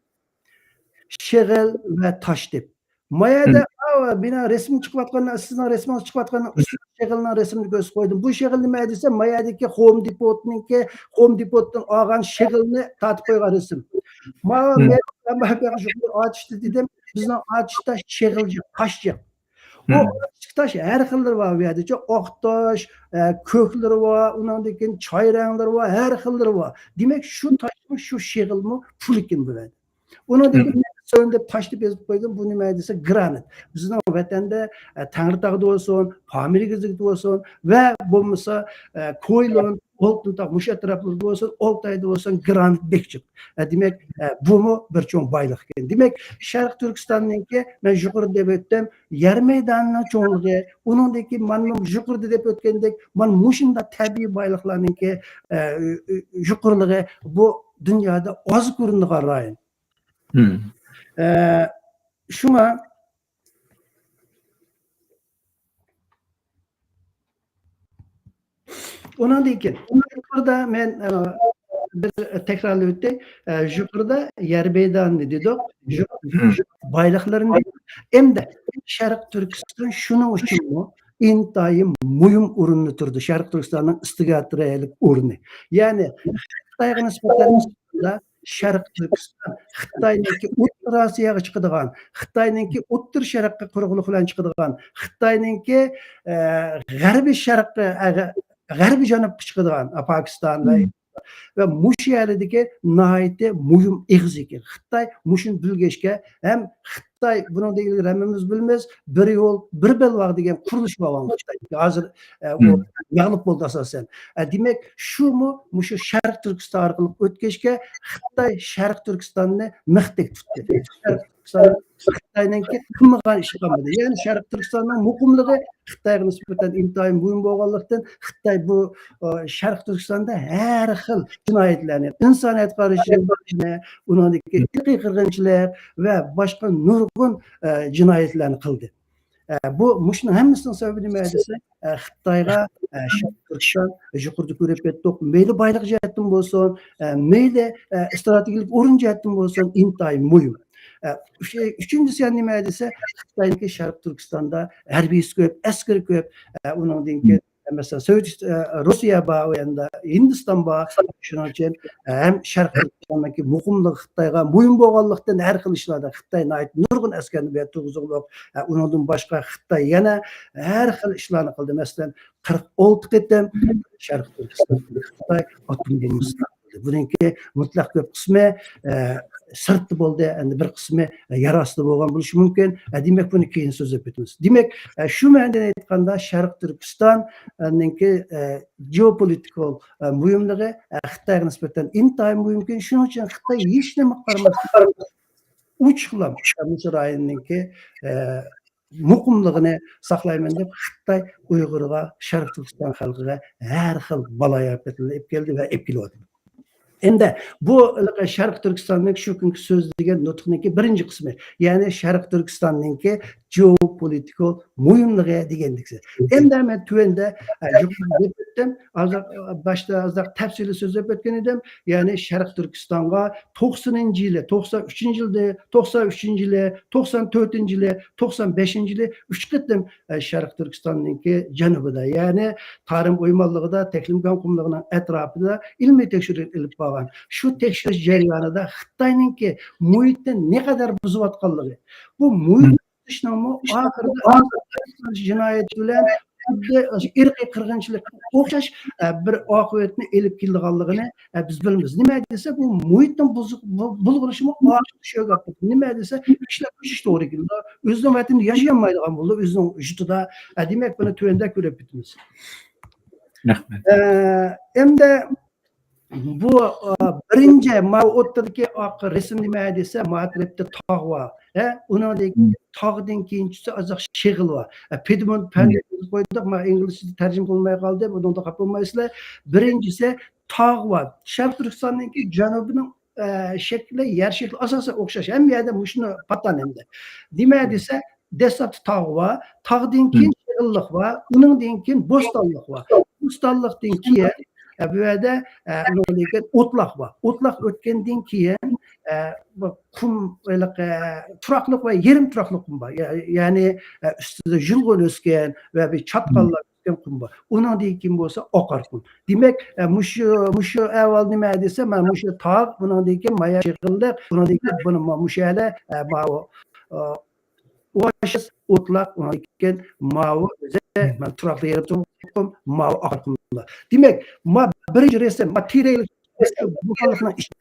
شېغىل ۋە تاش دەپ. ما يەردە، ئا، مېنىڭ رەسىمىم چىقىۋاتقاندا، سىزنىڭ رەسىمىڭىز چىقىۋاتقاندا، ئۇستاز شېغىلنىڭ رەسىمىنى كۆرسىتىپ قويدۇم. بۇ شېغىل نېمە دېسە، ما يەردىكى خوم دېپوتنىڭكى، خوم دېپوتتىن ئالغان شېغىلنى تارتىپ قويغان رەسىم. ما، مەن، مەن بۇ يەرگە يۇقىرى ئاتۇشتا دېدىم، بىزنىڭ ئاتۇشتا شېغىل جىق، تاش جىق. بۇ ئاتۇشتىكى تاش ھەر خىللىرى بار بۇ يەردىچۇ، ئاق تاش، ئە، كۆكلىرى بار، ئۇنىڭدىن كېيىن چاي رەڭلىرى بار، ھەر خىللىرى بار. دېمەك، شۇ تاشمۇ، شۇ شېغىلمۇ پۇل ئىكەن بۇ يەردە. ئۇنىڭدىن كېيىن سۆن دەپ تاشنى بېزىپ قويدۇم. بۇ نېمە دېسە، گرانىت. بىزنىڭ ۋەتەندە، ئە، تەڭرىتاغدا بولسۇن، پامىر ئېگىزلىكىدە بولسۇن ۋە بولمىسا، ئە، كويلون، ئالتۇن تاغ، مۇشۇ ئەتراپلاردا بولسۇن، ئالتايدا بولسۇن، گرانىت بەك جىق. ئە، دېمەك، ئە، بۇمۇ بىر چوڭ بايلىق ئىكەن. دېمەك، شەرقىي تۈركىستاننىڭكى، مەن يۇقىرىدا دەپ ئۆتتۈم، يەر مەيدانىنىڭ چوڭلۇقى، ئۇنىڭدىن كېيىن مانا يۇقىرىدا دەپ ئۆتكەندەك، مانا مۇشۇنداق تەبىئىي بايلىقلارنىڭكى، ئە، يۇقىرىلىقى بۇ دۇنيادا ئاز كۆرۈنىدىغان رايون. ئە، شۇڭا ئۇنىڭدىن كېيىن، يۇقىرىدا مەن، ئە، بىر تەكرارلاپ ئۆتەي. ئە، يۇقىرىدا يەر مەيدانىنى دېدۇق، يۇ-، بايلىقلىرىنى دېدۇق. ئەمدى شەرقىي تۈركىستان شۇنىڭ ئۈچۈنمۇ ئىنتايىن مۇھىم ئورۇندا تۇرىدۇ، شەرقىي تۈركىستاننىڭ ئىستراتېگىيەلىك ئورنى. يەنى خىتايغا نىسبەتەن شەرقىي تۈركىستان خىتاينىڭكى ئوتتۇرا ئاسىياغا چىقىدىغان، خىتاينىڭكى ئوتتۇرا شەرققە قۇرۇقلۇق بىلەن چىقىدىغان، خىتاينىڭكى، ئە، غەربىي شەرققە، ئە، غە-، غەربىي جەنۇبقا چىقىدىغان، ئە، پاكىستان ۋە، ۋە مۇشۇ يەردىكى ناھايىتى مۇھىم ئېغىز ئىكەن. خىتاي مۇشۇنى بىلگەچكە ھەم خىتاي، بۇنىڭدىن ئىلگىرى ھەممىمىز بىلىمىز، بىر يول، بىر بەلباغ دېگەن قۇرۇلۇش بولغان خىتاي. ھازىر، ئە، ئۇ مەغلۇپ بولدى ئاساسەن. ئە، دېمەك، شۇمۇ مۇشۇ شەرقىي تۈركىستان ئارقىلىق ئۆتكەچكە، خىتاي شەرقىي تۈركىستاننى مىختەك تۇتتى. شەرقىي تۈركىستان خىتاينىڭكى قىلمىغان ئىشى قالمىدى. يەنى شەرقىي تۈركىستاننىڭ مۇقىملىقى خىتايغا نىسبەتەن ئىنتايىن مۇھىم بولغانلىقتىن، خىتاي بۇ، ئە، شەرقىي تۈركىستاندا ھەر خىل جىنايەتلەرنى، ئىنسانىيەتكە قارشى جىنايەتلەرنى، ئۇنىڭدىكى ئىرقىي قىرغىنچىلىق ۋە باشقا نۇرغۇن، ئە، جىنايەتلەرنى قىلدى. ئە، بۇ، مۇشۇنىڭ ھەممىسىنىڭ سەۋەبى نېمە دېسە، ئە، خىتايغا، ئە، شەرقىي تۈركىستان، يۇقىرىدا كۆرۈپ ئۆتتۇق، مەيلى بايلىق جەھەتتىن بولسۇن، ئە، مەيلى، ئە، ئىستراتېگىيەلىك ئورۇن جەھەتتىن بولسۇن، ئىنتايىن مۇھىم. ئە، ئۈچ-، ئۈچىنچىسى يەنە نېمە دېسە، خىتاينىڭكى شەرقىي تۈركىستاندا ھەربىيسى كۆپ، ئەسكىرى كۆپ، ئە، ئۇنىڭدىن كېيىن مەسىلەن، سوۋېت، ئە، روسىيە بار، ئۇ يەردە ھىندىستان بار. شۇنىڭ ئۈچۈن، ئە، ھەم شەرقىي تۈركىستاندىكى مۇقىملىقى خىتايغا مۇھىم بولغانلىقتىن، ھەر خىل ئىشلاردا خىتاي ناھايىتى نۇرغۇن ئەسكەرنى بۇ يەردە تۇرغۇزغۇلۇق. ئە، ئۇنىڭدىن باشقا خىتاي يەنە ھەر خىل ئىشلارنى قىلدى. مەسىلەن، قىرىق ئالتە قېتىم شەرقىي تۈركىستاندا خىتاي ئاتوم بومبىسىنى قىلدى. بۇنىڭكى مۇتلەق كۆپ قىسمى، ئە، سىرتتا بولدى، ئەمدى بىر قىسمى، ئە، يەر ئاستىدا بولغان بولۇشى مۇمكىن. ئە، دېمەك، بۇنى كېيىن سۆزلەپ ئۆتىمىز. دېمەك، ئە، شۇ مەنىدىن ئېيتقاندا، شەرقىي تۈركىستاننىڭكى، ئە، جېئوپولىتىكال، ئە، مۇھىملىقى، ئە، خىتايغا نىسبەتەن ئىنتايىن مۇھىمكەن. شۇنىڭ ئۈچۈن خىتاي ھېچنېمە قارىماستىن، ئوچۇقلام، ئە، مۇشۇ رايوننىڭكى، ئە، مۇقىملىقىنى ساقلايمەن دەپ، خىتاي ئۇيغۇرغا، شەرقىي تۈركىستان خەلقىگە ھەر خىل بالايىئاپەتلەرنى ئېلىپ كەلدى ۋە ئېلىپ كېلىۋاتىدۇ. ئەمدى بۇ شەرقىي تۈركىستاننىڭ شۇ كۈنكى سۆزلىگەن نۇتۇقنىڭكى بىرىنچى قىسمى، يەنى شەرقىي تۈركىستاننىڭكى جېئوپولىتىكال مۇھىملىقى دېگەندىكى. ئەمدى مەن تۆۋەندە، ئە، يۇقىرىدا دەپ ئۆتتۈم، ئازراق، باشتا ئازراق تەپسىلىي سۆزلەپ ئۆتكەن ئىدىم. يەنى شەرقىي تۈركىستانغا توقسىنىنچى يىلى، توقسان ئۈچىنچى يىلى، توقسان ئۈچىنچى يىلى، توقسان تۆتىنچى يىلى، توقسان بەشىنچى يىلى ئۈچ قېتىم، ئە، شەرقىي تۈركىستاننىڭكى جەنۇبىدا، يەنى تارىم ئويمانلىقىدا، تەكلىماكان قۇملۇقىنىڭ ئەتراپىدا ئىلمىي تەكشۈرۈش ئېلىپ بارغان. شۇ تەكشۈرۈش جەريانىدا خىتاينىڭكى مۇھىتنى نەقەدەر بۇزۇۋاتقانلىقى، بۇ مۇھىت بۇزۇشنىڭمۇ ئاخىرىدا جىنايەت بىلەن خۇددى ئىرقىي قىرغىنچىلىققا ئوخشاش، ئە، بىر ئاقىۋەتنى ئېلىپ كېلىدىغانلىقىنى، ئە، بىز بىلىمىز. نېمە دېسە، بۇ مۇھىتنىڭ بۇزۇق-، بۇ-، بۇلغىنىشىمۇ ئاخىرىدا شۇ گەپ. نېمە دېسە، كىشىلەر كۆچۈش توغرا كېلىدۇ. ئۆزىنىڭ ۋەتىنىدە ياشىيالمايدىغان بولىدۇ، ئۆزىنىڭ يۇرتىدا. ئە، دېمەك، بۇنى تۆۋەندە كۆرۈپ ئۆتىمىز. رەھمەت. ئە، ئەمدى بۇ، ئە، بىرىنچى، ماۋۇ ئوتتۇرىدىكى ئاق رەسىم نېمە دېسە، ماۋۇ تەرەپتە تاغ بار. ھە، ئۇنىڭدىن كېيىن، تاغدىن كېيىن چۈشسە، ئازراق شېغىل بار. ئە، پىدمونت پەندە قويدۇق، مانا ئىنگلىزچە تەرجىمە قىلماي قالدىم، ئۇنىڭدا خاپا بولمايسىلەر. بىرىنچىسى تاغ بار. شەرقىي تۈركىستاننىڭكى جەنۇبىنىڭ، ئە، شەكلى، يەر شەكلى ئاساسەن ئوخشاش. ھەممە يەردە مۇشۇنى پاتان ئەمدى. نېمە دېسە، دەسلەپتە تاغ بار، تاغدىن كېيىن شېغىللىق بار، ئۇنىڭدىن كېيىن بوستانلىق بار. بوستانلىقتىن كېيىن، ئە، بۇ يەردە، ئە، ئۇنىڭدىن كېيىن ئوتلاق بار. ئوتلاق ئۆتكەندىن كېيىن، ئە، بۇ قۇم، ھېلىقى، ئە، تۇراقلىق ۋە يېرىم تۇراقلىق قۇم بار. يە-، يەنى، ئە، ئۈستىدە يۇلغۇن ئۆسكەن ۋە بىر چاتقاللار ئۆسكەن قۇم بار. ئۇنىڭدىن كېيىن بولسا ئاقار قۇم. دېمەك، ئە، مۇشۇ، مۇشۇ ئەھۋال نېمە دېسە، مانا مۇشۇ تاغ، ئۇنىڭدىن كېيىن مايا شېغىللىق، ئۇنىڭدىن كېيىن بۇنى ما-، مۇشۇ يەردە، ئە، ماۋۇ، ئە، ئوئاسىس ئوتلاق، ئۇنىڭدىن كېيىن ماۋۇ ئۆزى، مانا تۇراقلىق يېرىم تۇراقلىق قۇم، ماۋۇ ئاقار قۇملار. دېمەك، ما بىرىنچى رەسىم، ما تىرەكلىك بۇ خەلقنىڭ ئىشى.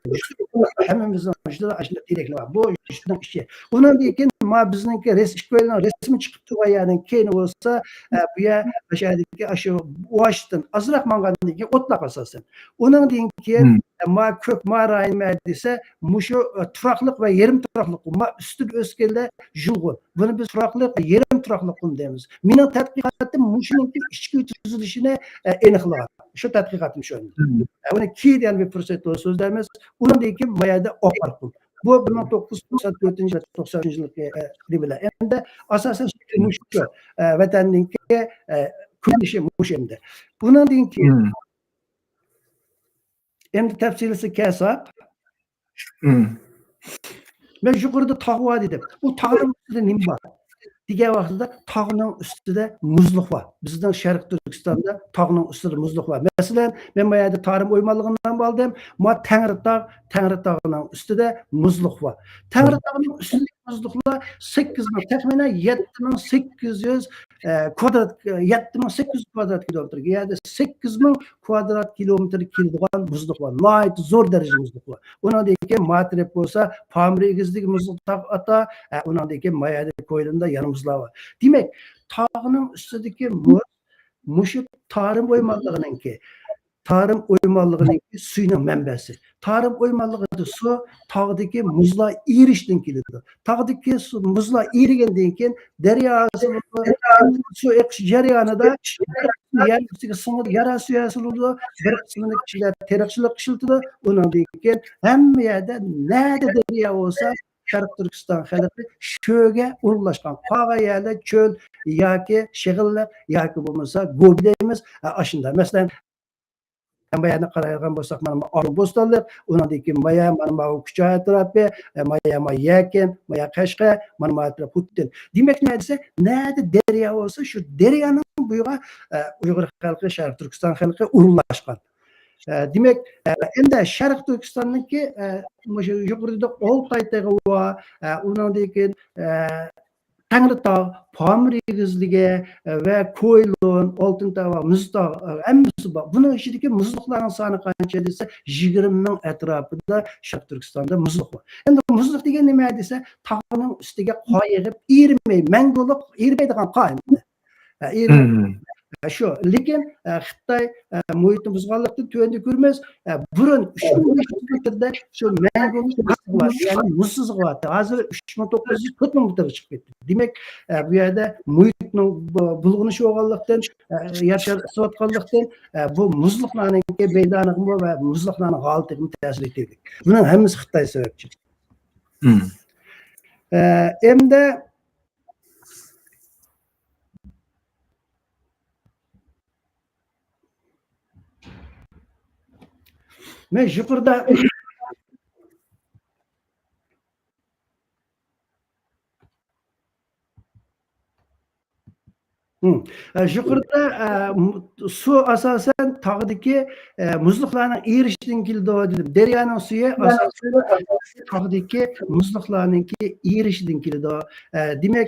ھەممىمىزنىڭ ئىچىدە ئاشۇنداق تىرەكلەر بار. بۇ ئىشنىڭ ئىشى. ئۇنىڭدىن كېيىن ما بىزنىڭكى رەس-، ئىككىيلەننىڭ رەسىمى چىقىپ تۇرغان يەرنىڭ كەينى بولسا، ئە، بۇ يەر ئاشۇ يەردىكى ئاشۇ ئوئاسىستىن ئازراق ماڭغاندىن كېيىن ئوتلاق ئاساسەن. ئۇنىڭدىن كېيىن، ئە، ما كۆك، ما رايون نېمە دېسە، مۇشۇ، ئە، تۇراقلىق ۋە يېرىم تۇراقلىق، ما ئۈستىدە ئۆسكەنلەر يۇلغۇن. بۇنى بىز تۇراقلىق، يېرىم تۇراقلىق قۇم دەيمىز. مېنىڭ تەتقىقاتىم مۇشۇنىڭكى ئىچكى تۈزۈلۈشىنى، ئە، ئېنىقلىغان. شۇ تەتقىقاتىم شۇ. ئە، ئۇنى كېيىن يەنە بىر پۇرسەتتە سۆزلەيمىز. ئۇنىڭدىن كېيىن ما يەردە ئاقار قۇم. بۇ بىر مىڭ توققۇز يۈز توقسان تۆتىنچى يىل، توقسان ئۈچىنچى يىلقى، ئە، نېمىلەر. ئەمدى ئاساسەن شەكلى مۇشۇ، ئە، ۋەتەننىڭكى، ئە، كۆرۈنۈشى مۇشۇ ئەمدى. بۇنىڭدىن كېيىن، ئەمدى تەپسىلىيسىگە كەلسەك، مەن يۇقىرىدا تاغ بار دېدىم. ئۇ تاغنىڭ ئۈستىدە نېمە بار دېگەن ۋاقتىدا، تاغنىڭ ئۈستىدە مۇزلۇق بار. بىزنىڭ شەرقىي تۈركىستاندا تاغنىڭ ئۈستىدە مۇزلۇق بار. مەسىلەن، مەن ما يەردە تارىم ئويمانلىقىنى ئالدىم. ما تەڭرىتاغ، تەڭرىتاغنىڭ ئۈستىدە مۇزلۇق بار. تەڭرىتاغنىڭ ئۈستىدىكى مۇزلۇقلار سەككىز مىڭ، تەخمىنەن يەتتە مىڭ سەككىز يۈز، ئە، كۋادرات، يەتتە مىڭ سەككىز يۈز كۋادرات كىلومېتىرگە، يەنى سەككىز مىڭ كۋادرات كىلومېتىرگە كېلىدىغان مۇزلۇق بار. ناھايىتى زور دەرىجىدە مۇزلۇق بار. ئۇنىڭدىن كېيىن ما تەرەپ بولسا پامىر ئېگىزلىكى مۇزلۇق تاغ ئاتا، ئە، ئۇنىڭدىن كېيىن ما يەردە كويلىنىدا يەنە مۇزلار بار. دېمەك، تاغنىڭ ئۈستىدىكى مۇز مۇشۇ تارىم ئويمانلىقىنىڭكى، تارىم ئويمانلىقىنىڭكى سۈيىنىڭ مەنبەسى. تارىم ئويمانلىقىدا سۇ تاغدىكى مۇزلار ئېرىشتىن كېلىدۇ. تاغدىكى سۇ، مۇزلار ئېرىگەندىن كېيىن دەريا ھاسىل بولىدۇ. سۇ ئېقىش جەريانىدا يەر ئۈستىگە سىڭىدۇ، يەر ئاستى سۈيى ھاسىل بولىدۇ. بىر قىسمىنى كىشىلەر تېرىقچىلىققا ئىشلىتىدۇ. ئۇنىڭدىن كېيىن ھەممە يەردە نەدە دەريا بولسا، شەرقىي تۈركىستان خەلقى شۆگە ئورۇنلاشقان. قالغان يەرلەر چۆل ياكى شېغىللىق ياكى بولمىسا گوبى دەيمىز. ئاشۇنداق. مەسىلەن، مايانى قارايدىغان بولساق، مانا ئاقسۇ بوستانلىق، ئۇنىڭدىن كېيىن مايا، مانا ماۋۇ كۇچا ئەتراپى، ئە، مايا، مايا يەكەن، مايا قەشقەر، مانا ماۋۇ ئەتراپ خوتەن. دېمەك، نە دېسە، نەدە دەريا بولسا، شۇ دەريانىڭ بويىغا، ئە، ئۇيغۇر خەلقى، شەرقىي تۈركىستان خەلقى ئورۇنلاشقان. ئە، دېمەك، ئە، ئەمدى شەرقىي تۈركىستاننىڭكى، ئە، مۇشۇ يۇقىرىدا ئالتاي تېغى بار، ئە، ئۇنىڭدىن كېيىن، ئە، تەڭرىتاغ، پامىر ئېگىزلىكى، ئە، ۋە كويلون، ئالتۇن تاغ، مۇز تاغ، ئە، ھەممىسى بار. بۇنىڭ ئىچىدىكى مۇزلۇقلارنىڭ سانى قانچە دېسە، يىگىرمە مىڭ ئەتراپىدا شەرقىي تۈركىستاندا مۇزلۇق بار. ئەمدى مۇزلۇق دېگەن نېمە دېسە، تاغنىڭ ئۈستىگە قار يېغىپ، ئېرىمەي، مەڭگۈلۈك ئېرىمەيدىغان قار ئەمدى. ھە، ئېرىمەي. ھە، شۇ. لېكىن، ھە، خىتاي، ھە، مۇھىتنى بۇزغانلىقتىن تۆۋەندە كۆرىمىز. ھە، بۇرۇن ئۈچ مىڭ بەش يۈز مېتىردا شۇ مەڭگۈلۈك مۇزلۇق بار، يەنى مۇز سىزىقى بار. ھازىر ئۈچ مىڭ توققۇز يۈز، تۆت مىڭ مېتىرغا چىقىپ كەتتى. دېمەك، ھە، بۇ يەردە مۇھىتنىڭ بۇ-، بۇلغىنىشى بولغانلىقتىن، ھە، يەر شارى ئىسسىۋاتقانلىقتىن، ھە، بۇ مۇزلۇقلارنىڭكى مەيدانىغىمۇ ۋە مۇزلۇقلارنىڭ ھالىتىگىمۇ تەسىر يېتىدۇ. بۇنىڭ ھەممىسى خىتاي سەۋەبچى. ھە، ئەمدى مەن يۇقىرىدا، ھىم. ئە، يۇقىرىدا، ئە، م-، سۇ ئاساسەن تاغدىكى، ئە، مۇزلۇقلارنىڭ ئېرىشىشىدىن كېلىدۇ دېدىم. دەريانىڭ سۇيى ئاساسەن تاغدىكى مۇزلۇقلارنىڭكى ئېرىشىشىدىن كېلىدۇ. ئە، دېمەك،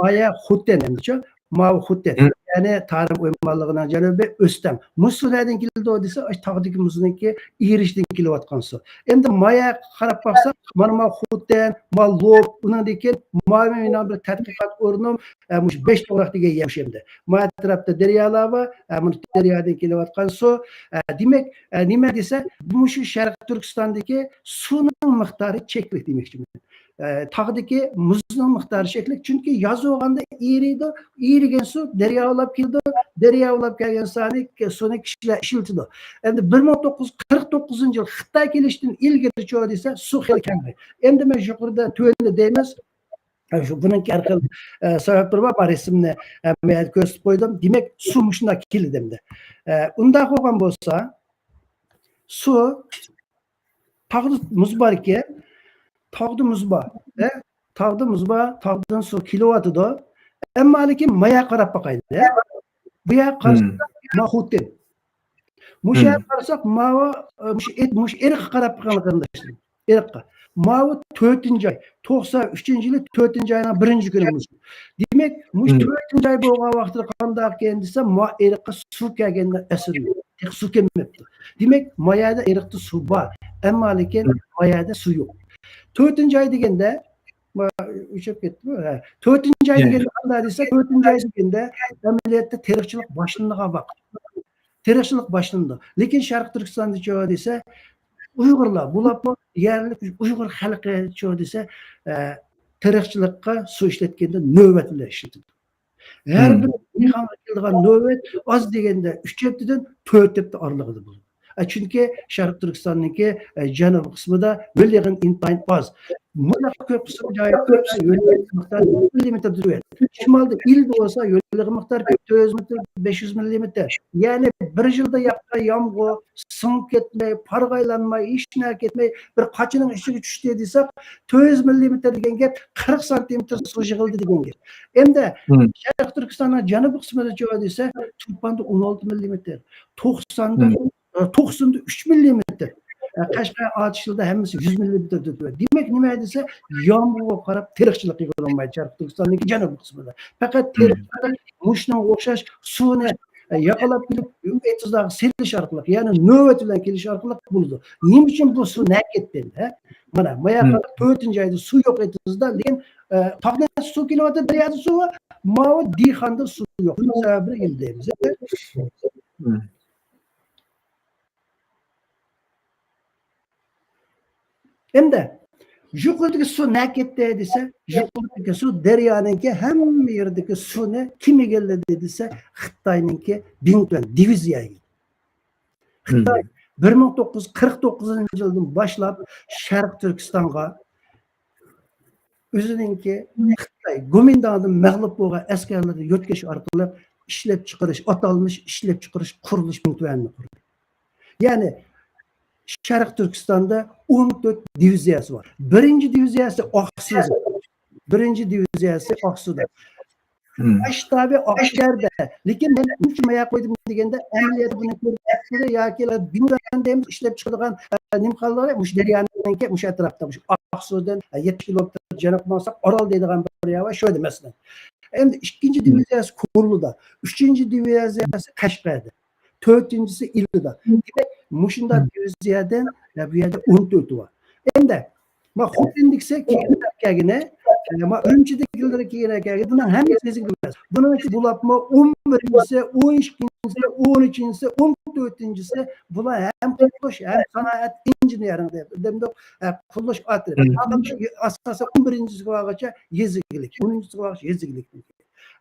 مايا خوتەن ئەمدىچۇ؟ ماۋۇ خوتەن، يەنى تارىم ئويمانلىقىنىڭ جەنۇبى ئۆستەڭ. مۇشۇ نەدىن كېلىدۇ دېسە، ئاشۇ تاغدىكى مۇزنىڭكى ئېرىشىشىدىن كېلىۋاتقان سۇ. ئەمدى ماياغا قاراپ باقساق، مانا ماۋۇ خوتەن، ماۋۇ لوپ، ئۇنىڭدىن كېيىن ماۋۇ مېنىڭ بىر تەتقىقات ئورنۇم، ئە، مۇشۇ بەش توغراق دېگەن يەر مۇشۇ ئەمدى. ما ئەتراپتا دەريالار بار، ئە، مۇنۇ دەريادىن كېلىۋاتقان سۇ. ئە، دېمەك، ئە، نېمە دېسە، مۇشۇ شەرقىي تۈركىستاندىكى سۇنىڭ مىقدارى چەكلىك دېمەكچىمەن. ئە، تاغدىكى مۇزنىڭ مىقدارى چەكلىك، چۈنكى ياز بولغاندا ئېرىيدۇ، ئېرىگەن سۇ دەريا بولاپ كېلىدۇ، دەريا بولاپ كەلگەن سانى، سۇنى كىشىلەر ئىشلىتىدۇ. ئەمدى بىر مىڭ توققۇز يۈز قىرىق توققۇزىنچى يىل خىتاي كېلىشتىن ئىلگىرىچۇ دېسە، سۇ خېلى كەڭرى. ئەمدى مەن يۇقىرىدا تۆۋەندە دەيمىز، ئە، شۇ بۇنىڭكى ھەر خىل، ئە، سەۋەبلىرى بار، مەن رەسىمنى، ئە، مەيەردە كۆرسىتىپ قويدۇم. دېمەك، سۇ مۇشۇنداق كېلىدۇ ئەمدى. ئە، ئۇنداق بولغان بولسا، سۇ تاغدا مۇز باركەن، تاغدا مۇز بار. ھە؟ تاغدا مۇز بار، تاغدىن سۇ كېلىۋاتىدۇ. ئەمما لېكىن ما يەرگە قاراپ باقايلى. بۇ يەرگە قارىساق، ما خوتەن. مۇشۇ يەرگە قارىساق، ماۋۇ، ئە، مۇشۇ ئېت-، مۇشۇ ئېرىققا قاراپ باقايلى، قېرىنداشلار. ئېرىققا. ماۋۇ تۆتىنچى ئاي، توقسان ئۈچىنچى يىلى تۆتىنچى ئاينىڭ بىرىنچى كۈنى مۇشۇ. دېمەك، مۇشۇ تۆتىنچى ئاي بولغان ۋاقىتتا قانداق ئىكەن دېسە، ما ئېرىققا سۇ كەلگەننىڭ ئەسىرى يوق. تېخى سۇ كەلمەپتۇ. دېمەك، ما يەردە ئېرىقتا سۇ بار. ئەمما لېكىن ما يەردە سۇ يوق. تۆتىنچى ئاي دېگەندە، ما-، ئۆچۈپ كەتتىمۇ؟ ھە. تۆتىنچى ئاي دېگەندە قانداق دېسە، تۆتىنچى ئاي دېگەندە ئەمەلىيەتتە تېرىقچىلىق باشلىنىدىغان ۋاقىت. تېرىقچىلىق باشلىنىدۇ. لېكىن شەرقىي تۈركىستاندىچۇ دېسە، ئۇيغۇرلار، بۇلارمۇ يەرلىك ئۇيغۇر خەلقىچۇ دېسە، ئە، تېرىقچىلىققا سۇ ئىشلەتكەندە نۆۋەت بىلەن ئىشلىتىدۇ. ھەر بىر دېھقانغا كېلىدىغان نۆۋەت ئاز دېگەندە ئۈچ ھەپتىدىن تۆت ھەپتە ئارىلىقىدا بولىدۇ. ئە، چۈنكى شەرقىي تۈركىستاننىڭكى، ئە، جەنۇبىي قىسمىدا ھۆل يېغىن ئىنتايىن ئاز. مۇنداق كۆپ قىسىم جايدا ھۆل يېغىن مىقدارى يۈز مىللىمېتىر تۆۋەن. شىمالدا، ئىلىدا بولسا ھۆل يېغىن مىقدارى تۆت يۈز مىللىمېتىر، بەش يۈز مىللىمېتىر. يەنى بىر يىلدا ياغقان يامغۇر سىڭىپ كەتمەي، پارغايلانماي، ھېچ نەرسە كەتمەي، بىر قاچىنىڭ ئىچىگە چۈشتى دېسەك، تۆت يۈز مىللىمېتىر دېگەن گەپ، قىرىق سانتىمېتىر سۇ يىغىلدى دېگەن گەپ. ئەمدى شەرقىي تۈركىستاننىڭ جەنۇبىي قىسمىدا چىقىۋاتىدۇ دېسە، تۇرپاندا ئون ئالتە مىللىمېتىر، توقساندا، توقساندا ئۈچ مىللىمېتىر. قەشقەر، ئاتۇشلىدا ھەممىسى يۈز مىللىمېتىر تۆۋەن. دېمەك، نېمە دېسە، يامغۇرغا قاراپ تېرىقچىلىق يىغىلالمايدۇ شەرقىي تۈركىستاننىڭكى جەنۇبىي قىسمىدا. پەقەت تېرىقچىلىق مۇشۇنىڭغا ئوخشاش سۇنى، ئە، ياقىلاپ كېلىپ، ئېتىزلارغا سېلىش ئارقىلىق، يەنى نۆۋەت بىلەن كېلىش ئارقىلىق بولىدۇ. نېمە ئۈچۈن بۇ سۇ نەگە كەتتى ئەمدى، ھە؟ مانا، مايا قاراپ تۆتىنچى ئايدا سۇ يوق ئېتىزدا، لېكىن، ئە، تاغدىن سۇ كېلىۋاتىدۇ، دەريادا سۇ بار، ماۋۇ دېھقاندا سۇ يوق. بۇنىڭ سەۋەبىنى ئىزدەيمىز. ئەمدى يۇقىرىدىكى سۇ نەگە كەتتى دېسە، يۇقىرىدىكى سۇ دەريانىڭكى ھەممە يېرىدىكى سۇنى كىم ئىگىلىدى دېسە، خىتاينىڭكى بىڭتۈەن دىۋىزىيە ئىگىلىدى. خىتاي بىر مىڭ توققۇز يۈز قىرىق توققۇزىنچى يىلدىن باشلاپ شەرقىي تۈركىستانغا ئۆزىنىڭكى خىتاي گومىنداڭدىن مەغلۇپ بولغان ئەسكەرلىرىنى يۆتكەش ئارقىلىق ئىشلەپچىقىرىش، ئاتالمىش ئىشلەپچىقىرىش قۇرۇلۇش بىڭتۈەنىنى قۇردى. يەنى شەرقىي تۈركىستاندا ئون تۆت دىۋىزىيەسى بار. بىرىنچى دىۋىزىيەسى ئاقسۇدا. بىرىنچى دىۋىزىيەسى ئاقسۇدا. ئاشتابى ئاقشەھەردە. لېكىن مەن نېمە ئۈچۈن مايا قويدۇم دېگەندە، ئەمەلىيەتتە بۇنى كۆرۈپ ياكى بىڭتۈەن دەيمىز، ئىشلەپ چىقىدىغان، ئە، نېمە قالدى، مۇشۇ دەريانىڭكى مۇشۇ ئەتراپتا، مۇشۇ ئاقسۇدىن، ئە، يەتتە كىلومېتىر جەنۇبقا ماڭساق، ئارال دەيدىغان بىر يەر بار، شۇ يەردە مەسىلەن. ئەمدى ئىككىنچى دىۋىزىيەسى كورلىدا، ئۈچىنچى دىۋىزىيەسى قەشقەردە. تۆتىنچىسى ئىلىدا. دېمەك، مۇشۇنداق دىۋىزىيەدىن، يا، بۇ يەردە ئون تۆتى بار. ئەمدى، ما، خوتەندىكىسى كېيىنرەك كەلگىنى، ئە، ما، ئۈرۈمچىدىكىلىرى كېيىنرەك كەلگىنى، بۇنىڭ ھەممىسى يېزا ئىگىلىك ئەمەس. بۇنىڭ ئىچىدە بولۇپمۇ ئون بىرىنچىسى، ئون ئىككىنچىسى، ئون ئۈچىنچىسى، ئون تۆتىنچىسى، بۇلار ھەم قۇرۇلۇش، ھەم سانائەت ئىنژېنېرىڭ دەپ، دەمدۇق، ئە، قۇرۇلۇش ئاترىتى. ئاساسەن ئون بىرىنچىسىگە بارغۇچە يېزا ئىگىلىك، ئونىنچىسىغا بارغۇچە يېزا ئىگىلىك.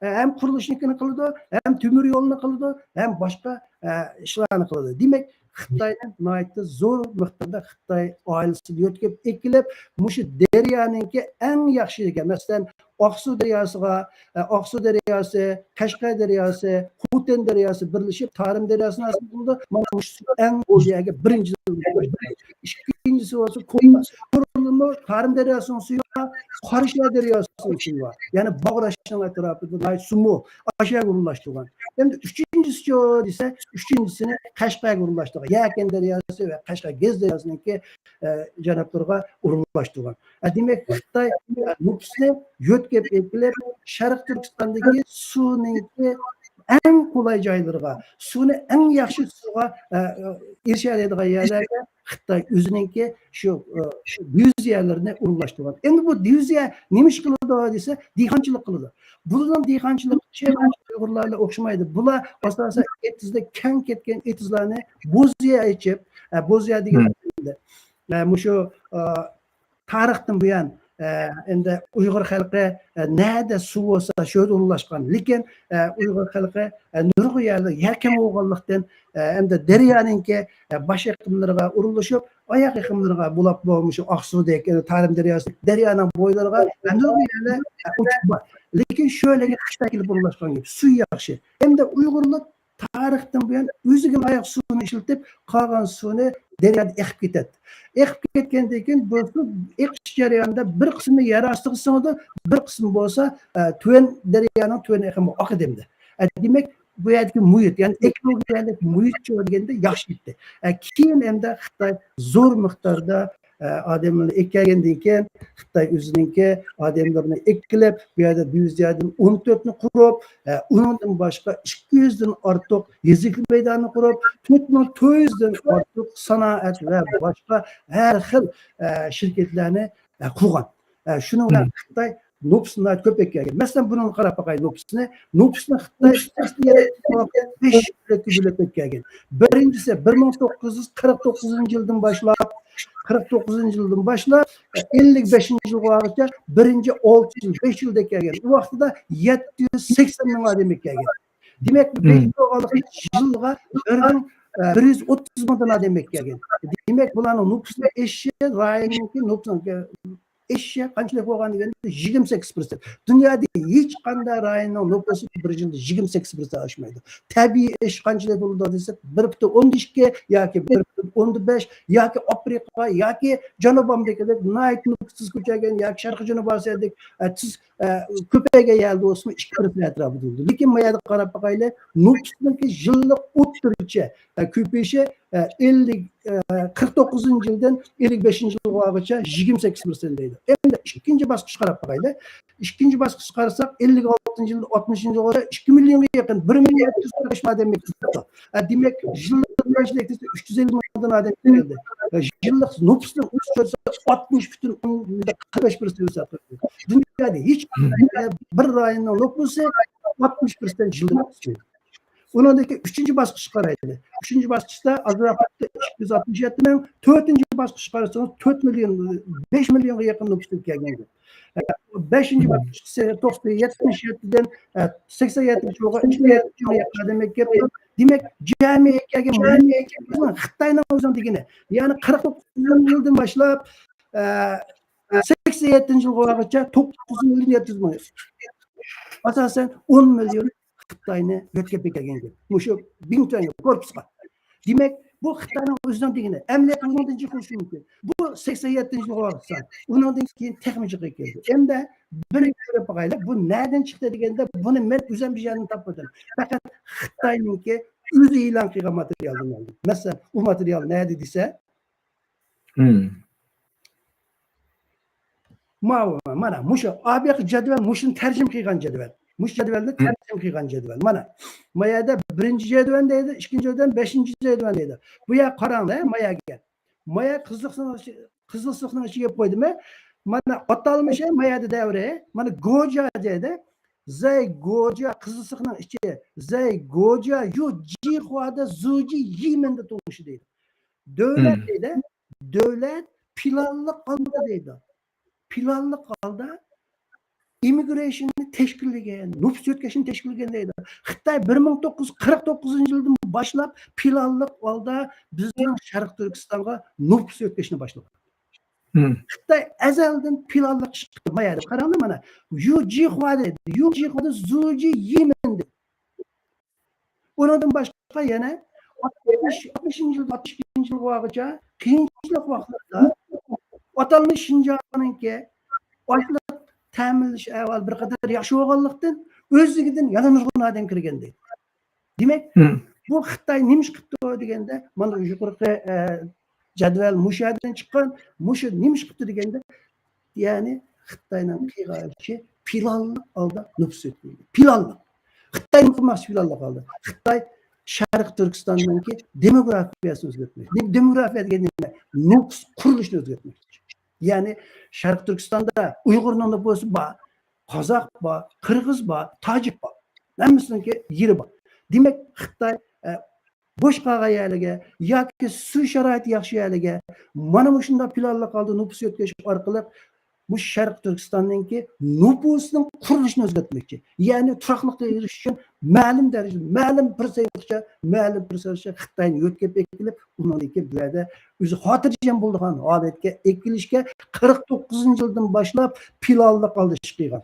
ئە، ھەم قۇرۇلۇشنىڭكىنى قىلىدۇ، ھەم تۆمۈر يولنى قىلىدۇ، ھەم باشقا، ئە، ئىشلارنى قىلىدۇ. دېمەك، خىتاينىڭ ناھايىتى زور مىقداردا خىتاي ئائىلىسىدە يۆتكەپ ئېكىلىپ، مۇشۇ دەريانىڭكى ئەڭ ياخشى دېگەن، مەسىلەن، ئاقسۇ دەرياسىغا، ئە، ئاقسۇ دەرياسى، قەشقەر دەرياسى، خوتەن دەرياسى بىرلىشىپ، تارىم دەرياسىنى ھاسىل قىلىدۇ. مانا مۇشۇ ئىككىنچىسى بولسا كورلا. كورلىمۇ تارىم دەرياسىنىڭ سۈيى بار، قاراشاي دەرياسىنىڭ سۈيى بار. يەنى باغراشنىڭ ئەتراپىدا ناھايىتى سۇمۇ ئاشۇ يەرگە ئورۇنلاشتۇرغان. ئەمدى ئۈچىنچىسىچۇ دېسە، ئۈچىنچىسىنى قەشقەرگە ئورۇنلاشتۇرغان. يەكەن دەرياسى ۋە قەشقەر گېزىت دەرياسىنىڭكى، ئە، جانابلىرىغا ئورۇنلاشتۇرغان. ئە، دېمەك، خىتاي، ئە، نوپۇسنى يۆتكەپ ئېكىلىپ، شەرقىي تۈركىستاندىكى سۇنىڭكى ئەڭ قولاي جايلىرىغا، سۇنى ئەڭ ياخشى سۇغا، ئە، ئېرىشەلەيدىغان يەرلەرگە خىتاي ئۆزىنىڭكى شۇ، ئە، دىۋىزىيەلىرىنى ئورۇنلاشتۇرغان. ئەمدى بۇ دىۋىزىيە نېمە ئىش قىلىدۇ دېسە، دېھقانچىلىق قىلىدۇ. بۇلارنىڭ دېھقانچىلىقى ئۇيغۇرلار بىلەن ئوخشىمايدۇ. بۇلار ئاساسەن ئېتىزدا كەڭ كەتكەن ئېتىزلارنى بوزيا ئېچىپ، ئە، بوزيا دېگەن، ئە، مۇشۇ، ئە، تارىختىن بۇيان، ئە، ئەمدى ئۇيغۇر خەلقى، ئە، نەدە سۇ بولسا، شۇ يەردە ئورۇنلاشقان. لېكىن، ئە، ئۇيغۇر خەلقى، ئە، نۇرغۇن يەردە يەر كەڭ بولغانلىقتىن، ئە، ئەمدى دەريانىڭكى، ئە، باش ئېقىملىرىغا ئورۇنلىشىپ، ئاياغ ئېقىملىرىغا بولۇپمۇ مۇشۇ ئاقسۇدەك، ئە، تارىم دەرياسى، دەريانىڭ بويلىرىغا، ئە، نۇرغۇن يەرلەر، ئە، ئوچۇق بار. لېكىن شۇ يەرلەرگە خىتاي كېلىپ ئورۇنلاشقان گەپ. سۈيى ياخشى. ئەمدى ئۇيغۇرلار تارىختىن بۇيان ئۆزىگە لايىق سۇنى ئىشلىتىپ، قالغان سۇنى دەريادا ئېقىپ كېتەتتى. ئېقىپ كەتكەندىن كېيىن بۇ سۇ ئېقىش جەريانىدا بىر قىسمى يەر ئاستىغا سىڭىدۇ، بىر قىسمى بولسا، ئە، تۆۋەن، دەريانىڭ تۆۋەن ئېقىمىغا ئاقىدۇ ئەمدى. ئە، دېمەك، بۇ يەردىكى مۇھىت، يەنى ئېكولوگىيەلىك مۇھىت شۇ دېگەندە ياخشى ئىدى. ئە، كېيىن ئەمدى خىتاي زور مىقداردا، ئە، ئادەملەرنى ئەكەلگەندىن كېيىن، خىتاي ئۆزىنىڭكى ئادەملىرىنى ئەكېلىپ، بۇ يەردە دىۋىزىيەدىن ئون تۆتنى قۇرۇپ، ئە، ئۇنىڭدىن باشقا ئىككى يۈزدىن ئارتۇق يېزا ئىگىلىك مەيدانىنى قۇرۇپ، تۆت مىڭ تۆت يۈزدىن ئارتۇق سانائەت ۋە باشقا ھەر خىل، ئە، شىركەتلەرنى، ئە، قۇرغان. ئە، شۇنىڭ بىلەن خىتاي نوپۇسى ناھايىتى كۆپ ئەكەلگەن. مەسىلەن، بۇنىڭغا قاراپ باقايلى نوپۇسىنى. نوپۇسنى خىتاي بەش يىللىق بۆلۈپ ئەكەلگەن. بىرىنچىسى بىر مىڭ توققۇز يۈز قىرىق توققۇزىنچى يىلدىن باشلاپ، قىرىق توققۇزىنچى يىلدىن باشلاپ، ئەللىك بەشىنچى يىلغىچە بىرىنچى ئالتە يىل، بەش يىلدا كەلگەن. ئۇ ۋاقتىدا يەتتە يۈز سەكسەن مىڭ ئادەم كەلگەن. دېمەك، بەش يىل بولغانلىقى يىلغا بىر مىڭ، ئە، بىر يۈز ئوتتۇز مىڭدىن ئادەم كەلگەن. دېمەك، بۇلارنىڭ نوپۇسىنىڭ ئېشىشى، رايوننىڭكى نوپۇسىنىڭ ئېشىشى قانچىلىك بولغان دېگەندە، يىگىرمە سەككىز پىرسەنت. دۇنيادا ھېچقانداق رايوننىڭ نوپۇسى بىر يىلدا يىگىرمە سەككىز پىرسەنت ئاشمايدۇ. تەبىئىي ئېشىش قانچىلىك بولىدۇ دېسەك، بىر پۈتۈن ئوندىن ئىككى ياكى بىر پۈتۈن ئوندىن بەش ياكى ئافرىقا ياكى جەنۇبىي ئامېرىكىدەك ناھايىتى نوپۇسسىز كۆپەيگەن ياكى شەرقىي جەنۇبىي ئاسىيادەك، ئە، تېز، ئە، كۆپەيگەن يەردە بولسىمۇ ئىككى پىرسەنت ئەتراپىدا بولىدۇ. لېكىن ما يەردە قاراپ باقايلى، نوپۇسنىڭكى يىللىق ئوتتۇرىچە، ئە، كۆپىيىشى، ئە، ئەللىك، ئە، قىرىق توققۇزىنچى يىلدىن ئەللىك بەشىنچى يىلغىچە يىگىرمە سەككىز پىرسەنت دەيدۇ. ئەمدى ئىككىنچى باسقۇچقا قاراپ باقايلى. ئىككىنچى باسقۇچقا قارىساق، ئەللىك ئالتىنچى يىلدىن ئاتمىشىنچى يىلغىچە ئىككى مىليونغا يېقىن، بىر مىليون يەتتە يۈز قىرىق بەش مىڭ ئادەم كېلىپتۇ. ئە، دېمەك، يىللىق قانچىلىك دېسە، ئۈچ يۈز ئەللىك مىڭدىن ئادەم كەلدى. ئە، يىللىق نوپۇسنىڭ ئۆسۈشى ئاتمىش پۈتۈن قىرىق بەش پىرسەنت ھېسابلىنىدۇ. دۇنيادا ھېچ بىر رايوننىڭ نوپۇسى ئاتمىش پىرسەنت يىلدا ئۆسمەيدۇ. ئۇنىڭدىن كېيىن ئۈچىنچى باسقۇچقا قارايلى. ئۈچىنچى باسقۇچتا ئازراق ئىككى يۈز ئاتمىش يەتتە مىڭ، تۆتىنچى باسقۇچقا قارىسىڭىز، تۆت مىليون، بەش مىليونغا يېقىن نوپۇس كەلگەن. بەشىنچى باسقۇچ توقسەن، يەتمىش يەتتىدىن، سەكسەن يەتتىنچى يىلغا ئۈچ مىليون يېقىن ئادەم كەلگەن. دېمەك، جەمئىي كەلگەن خىتاينىڭ ئۆزىنىڭ دېگىنى، يەنى قىرىق توققۇزىنچى يىلدىن باشلاپ، سەكسەن يەتتىنچى يىلغىچە توققۇز مىليون يەتتە يۈز مىڭ. ئاساسەن ئون مىليون خىتاينى يۆتكەپ كەلگەن گەپ. مۇشۇ بىڭتۈەن كورپۇسقا. دېمەك، بۇ خىتاينىڭ ئۆزىنىڭ دېگىنى. ئەمەلىيەتتە ئۇنىڭدىن جىق بولۇشى مۇمكىن. بۇ سەكسەن يەتتىنچى يىلغا بارسا، ئۇنىڭدىن كېيىن تېخىمۇ جىققا كەلدى. ئەمدى بىر كۆرۈپ باقايلى، بۇ نەدىن چىقتى دېگەندە، بۇنى مەن ئۆزۈم بىر يەردىن تاپمىدىم. پەقەت خىتاينىڭكى ئۆزى ئېلان قىلغان ماتېرىيالدىن ئالدىم. مەسىلەن، ئۇ ماتېرىيال نەدە دېسە، ماۋۇ، مانا مۇشۇ ئا بىياققى جەدۋەل، مۇشۇنى تەرجىمە قىلغان جەدۋەل. مۇشۇ جەدۋەلنى تەرجىمە قىلغان جەدۋەل. مانا، ما يەردە بىرىنچى جەدۋەل دەيدۇ، ئىككىنچى جەدۋەل، بەشىنچى جەدۋەل دەيدۇ. بۇ يەرگە قاراڭلار، ما يەرگە. ما يەر قىزىق سۇنىڭ ئىچى-، قىزىل سۇنىڭ ئىچىگە كەپ قويدۇم. مانا ئاتالمىشى ما يەردە دەۋرى. مانا گوجيا دەيدۇ. زەي گوجيا، قىزىل سۇنىڭ ئىچى. زەي گوجيا يۇ جىخۇادا زۇجى يىمىندا تۇڭشى دەيدۇ. دۆلەت دەيدۇ. دۆلەت پىلانلىق ھالدا دەيدۇ. پىلانلىق ھالدا ئىممىگرېيشننى تەشكىللىگەن، نوپۇس يۆتكەشنى تەشكىللىگەن دەيدۇ. خىتاي بىر مىڭ توققۇز يۈز قىرىق توققۇزىنچى يىلدىن باشلاپ پىلانلىق ھالدا بىزنىڭ شەرقىي تۈركىستانغا نوپۇس يۆتكەشنى باشلىغان. خىتاي ئەزەلدىن پىلانلىق ئىش قىلدى. ما يەردە قاراڭلار مانا. يۇ جىخۇا دەيدۇ. يۇ جىخۇا دەيدۇ. زۇجى يىمىن دەيدۇ. ئۇنىڭدىن باشقا يەنە ئاتمىش، ئاتمىشىنچى يىلدىن ئاتمىش ئىككىنچى يىلغىچە قىيىنچىلىق ۋاقتىدا ئاتالمىش شىنجاڭنىڭكى ئاشلىق تەمىنلەش ئەھۋالى بىر قەدەر ياخشى بولغانلىقتىن، ئۆزلۈكىدىن يەنە نۇرغۇن ئادەم كىرگەن دەيدۇ. دېمەك، بۇ خىتاي نېمە ئىش قىپتۇ دېگەندە، مانا يۇقىرىقى، ئە، جەدۋەل مۇشۇ يەردىن چىققان، مۇشۇ نېمە ئىش قىپتۇ دېگەندە، يەنى خىتاينىڭ قىلغان ئىشى پىلانلىق ھالدا نوپۇس يۆتكەلگەن. پىلانلىق. خىتاي نېمە قىلماقچى پىلانلىق ھالدا؟ خىتاي شەرقىي تۈركىستاننىڭكى دېموگرافىيەسىنى ئۆزگەرتمەكچى. دېموگرافىيە دېگەن نېمە؟ نوپۇس قۇرۇلۇشىنى ئۆزگەرتمەكچى. يەنى شەرقىي تۈركىستاندا ئۇيغۇرنىڭ نوپۇسى بار، قازاق بار، قىرغىز بار، تاجىك بار. ھەممىسىنىڭكى يېرى بار. دېمەك، خىتاي، ئە، بوش قالغان يەرلەرگە ياكى سۇ شارائىتى ياخشى يەرلەرگە مانا مۇشۇنداق پىلانلىق ھالدا نوپۇس يۆتكەش ئارقىلىق مۇشۇ شەرقىي تۈركىستاننىڭكى نوپۇسىنىڭ قۇرۇلۇشىنى ئۆزگەرتمەكچى. يەنى تۇراقلىققا ئېرىشىش ئۈچۈن مەلۇم دەرىجىدە، مەلۇم پىرسەنتكىچە، مەلۇم پىرسەنتكىچە خىتاينى يۆتكەپ ئېكىلىپ، ئۇنىڭدىن كېيىن بۇ يەردە ئۆزى خاتىرجەم بولىدىغان ھالەتكە ئېكىلىشكە قىرىق توققۇزىنچى يىلدىن باشلاپ پىلانلىق ھالدا ئىش قىلغان.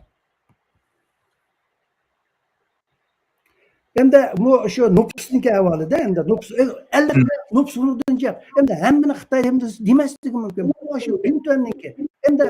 ئەمدى بۇ شۇ نوپۇسنىڭكى ئەھۋالىدە، ئەمدى نوپۇس، ئەلۋەتتە، نوپۇس ئۇرۇقىدىن جىق. ئەمدى ھەممىنى خىتاي ھەممىسى دېمەسلىكى مۇمكىن. بۇ شۇ بىڭتۈەننىڭكى. ئەمدى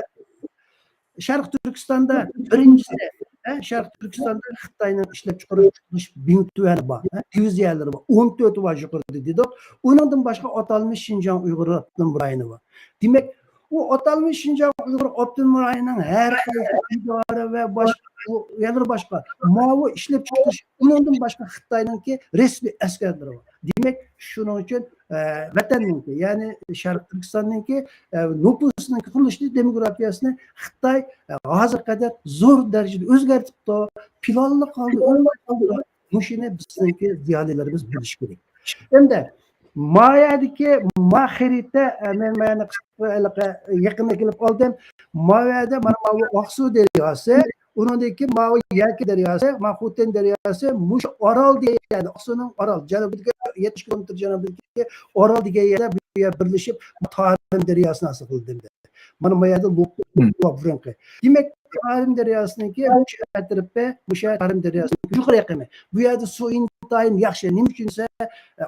شەرقىي تۈركىستاندا بىرىنچىسى، ھە، شەرقىي تۈركىستاندا خىتاينىڭ ئىشلەپچىقىرىش بىڭتۈەنى بار، ھە، دىۋىزىيەلىرى بار، ئون تۆتى بار يۇقىرىدا دېدۇق. ئۇنىڭدىن باشقا ئاتالمىش شىنجاڭ ئۇيغۇر ئاپتونوم رايونى بار. دېمەك، ئۇ ئاتالمىش شىنجاڭ ئۇيغۇر ئاپتونوم رايونىنىڭ ھەر قايسى ئىدارە ۋە باشقا، ئۇ يەنە باشقا ماۋۇ ئىشلەپچىقىرىش، ئۇنىڭدىن باشقا خىتاينىڭكى رەسمىي ئەسكەرلىرى بار. دېمەك، شۇنىڭ ئۈچۈن، ئە، ۋەتەننىڭكى، يەنى شەرقىي تۈركىستاننىڭكى، ئە، نوپۇسىنىڭ قۇرۇلۇشىنى، دېموگرافىيەسىنى خىتاي، ئە، ھازىرغا قەدەر زور دەرىجىدە ئۆزگەرتىپتۇ. پىلانلىق ھالدا ئۆزگەرتىپتۇ. مۇشۇنى بىزنىڭكى زىيالىيلىرىمىز بىلىشى كېرەك. ئەمدى ما يەردىكى ما خەرىتە، ئە، مەن مانا قىسقا ھېلىقى يېقىندا كېلىپ ئالدىم. ما يەردە مانا ماۋۇ ئاقسۇ دەرياسى، ئۇنىڭدىن كېيىن ماۋۇ يەكە دەرياسى، ما خوتەن دەرياسى، مۇشۇ ئارال دېگەن يەردە، ئاقسۇنىڭ ئارال، جەنۇبىدىكى يەتمىش كىلومېتىر جەنۇبىدىكى ئارال دېگەن يەردە بۇ يەر بىرلىشىپ، تارىم دەرياسىنى ھاسىل قىلدى. مانا ما يەردە لوق-، لوق بۇرۇنقى. دېمەك، تارىم دەرياسىنىڭكى مۇشۇ ئەترىپى، مۇشۇ تارىم دەرياسىنىڭ يۇقىرى ئېقىمى. بۇ يەردە سۇ ئىنتايىن ياخشى. نېمە ئۈچۈن دېسە،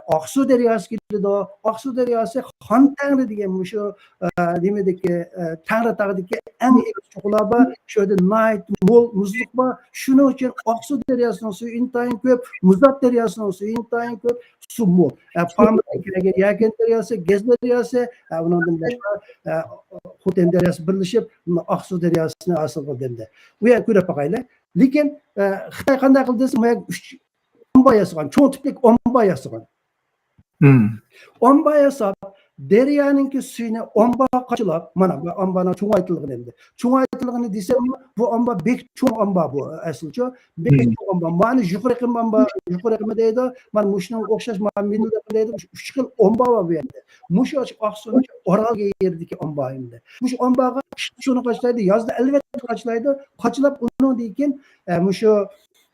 ئاقسۇ دەرياسى كېلىدۇ. ئاقسۇ دەرياسى خان تەڭرى دېگەن مۇشۇ، ئە، نېمىدىكى، ئە، تەڭرى تاغدىكى ئەڭ ئېگىز چوققىلار بار. شۇ يەردە ناھايىتى مول مۇزلۇق بار. شۇنىڭ ئۈچۈن ئاقسۇ دەرياسىنىڭ سۈيى ئىنتايىن كۆپ، مۇزات دەرياسىنىڭ سۈيى ئىنتايىن كۆپ، سۇ مول. ئە، پامىردىن كېلگەن يەكەن دەرياسى، گەز دەرياسى، ئە، ئۇنىڭدىن باشقا، ئە، خوتەن دەرياسى بىرلىشىپ، مۇنۇ ئاقسۇ دەرياسىنى ھاسىل قىلدى ئەمدى. بۇ يەرگە كۆرۈپ باقايلى. لېكىن، ئە، خىتاي قانداق قىلدى دېسە، مانا ئۈچ ئامبار ياسىغان، چوڭ تىپلىك ئامبار ياسىغان. ئامبار ياساپ، دەريانىڭكى سۈيىنى ئامبارغا قاچىلاپ، مانا بۇ ئامبارنىڭ چوڭايتىلغىنى ئەمدى. چوڭايتىلغىنى دېسەم، بۇ ئامبار بەك چوڭ ئامبار بۇ ئەسلىچۇ. بەك چوڭ ئامبار. مانا يۇقىرى ئېقىم ئامبار، يۇقىرى ئېقىمى دەيدۇ. مانا مۇشۇنىڭغا ئوخشاش، مانا مىدىل ئېقىمى دەيدۇ. ئۈچ، ئۈچ خىل ئامبار بار بۇ يەردە. مۇشۇ ئاقسۇنىڭ ئارال يېرىدىكى ئامبار ئەمدى. مۇشۇ ئامبارغا قىشتا سۇنى قاچىلايدۇ، يازدا ئەلۋەتتە قاچىلايدۇ. قاچىلاپ ئۇنىڭدىن كېيىن، ئە، مۇشۇ،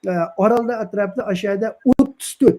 ئە، ئارالدا ئەتراپىدا ئاشۇ يەردە ئوتتۇز تۆت،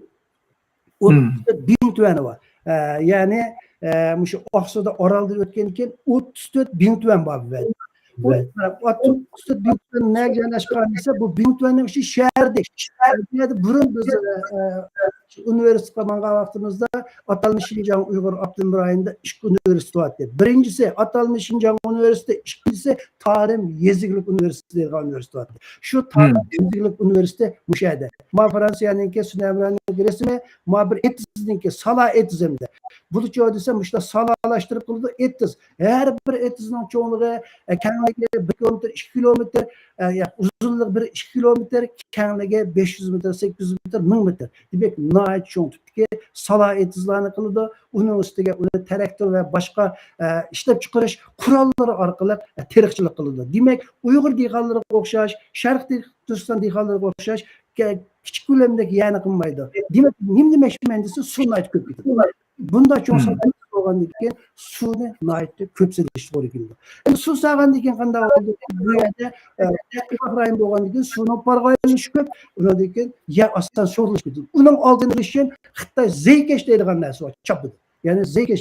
ئوتتۇز تۆت بىڭتۈەنى بار. ئە، يەنى، ئە، مۇشۇ ئاقسۇدا ئارالدىن ئۆتكەندىن كېيىن ئوتتۇز تۆت بىڭتۈەن بار بۇ يەردە. ئوتتۇز تۆت بىڭتۈەن نەگە جايلاشقان دېسە، بۇ بىڭتۈەننىڭ ئىچى شەھەردە. شەھەردە بۇرۇن بىز، ئە، ئە، ئۇنىۋېرسىتېتقا ماڭغان ۋاقتىمىزدا ئاتالمىش شىنجاڭ ئۇيغۇر ئاپتونوم رايونىدا ئىككى ئۇنىۋېرسىتېت بار ئىدى. بىرىنچىسى ئاتالمىش شىنجاڭ ئۇنىۋېرسىتېتى، ئىككىنچىسى تارىم يېزا ئىگىلىك ئۇنىۋېرسىتېتى دەيدىغان ئۇنىۋېرسىتېت بار ئىدى. شۇ تارىم يېزا ئىگىلىك ئۇنىۋېرسىتېتى مۇشۇ يەردە. ما فرانسىيەنىڭكى، سۈنەمرانىڭكى رەسىمى، ما بىر ئېتىزنىڭكى، سالا ئېتىز ئەمدى. بۇلىچۇ دېسە، مۇشۇنداق سالالاشتۇرۇپ قىلىدۇ، ئېتىز. ھەر بىر ئېتىزنىڭ چوڭلۇقى، ئە، كەڭلىكى بىر كىلومېتىر، ئىككى كىلومېتىر، ئە، يا، ئۇزۇنلۇقى بىر ئىككى كىلومېتىر، كەڭلىكى بەش يۈز مېتىر، سەككىز يۈز مېتىر، مىڭ مېتىر. دېمەك، ناھايىتى چوڭ تىپتىكى سالا ئېتىزلارنى قىلىدۇ. ئۇنىڭ ئۈستىگە ئۇنى تىراكتور ۋە باشقا، ئە، ئىشلەپچىقىرىش قوراللىرى ئارقىلىق، ئە، تېرىقچىلىق قىلىدۇ. دېمەك، ئۇيغۇر دېھقانلىرىغا ئوخشاش، شەرقىي تۈركىستان دېھقانلىرىغا ئوخشاش كە-، كىچىك كۆلەمدىكى يەرنى قىلمايدۇ. دېمەك، نېمە دېمەكچىمەن دېسە، سۇ ناھايىتى كۆپ كېتىدۇ. بۇنداق چوڭ ساھەلەر بولغاندىن كېيىن سۇنى ناھايىتى كۆپ سېلىش توغرا كېلىدۇ. ئەمدى سۇ سالغاندىن كېيىن قانداق بولىدۇ؟ بۇ يەردە، ئە، قىرغاق رايون بولغاندىن كېيىن سۇنىڭ پارغايلىنىشى كۆپ، ئۇنىڭدىن كېيىن يەر ئاستىدا شورلىشىپ كېتىدۇ. ئۇنىڭ ئالدىنى ئېلىش ئۈچۈن خىتاي زەيكەش دەيدىغان نەرسە بار، چاپىدۇ. يەنى زەيكەش،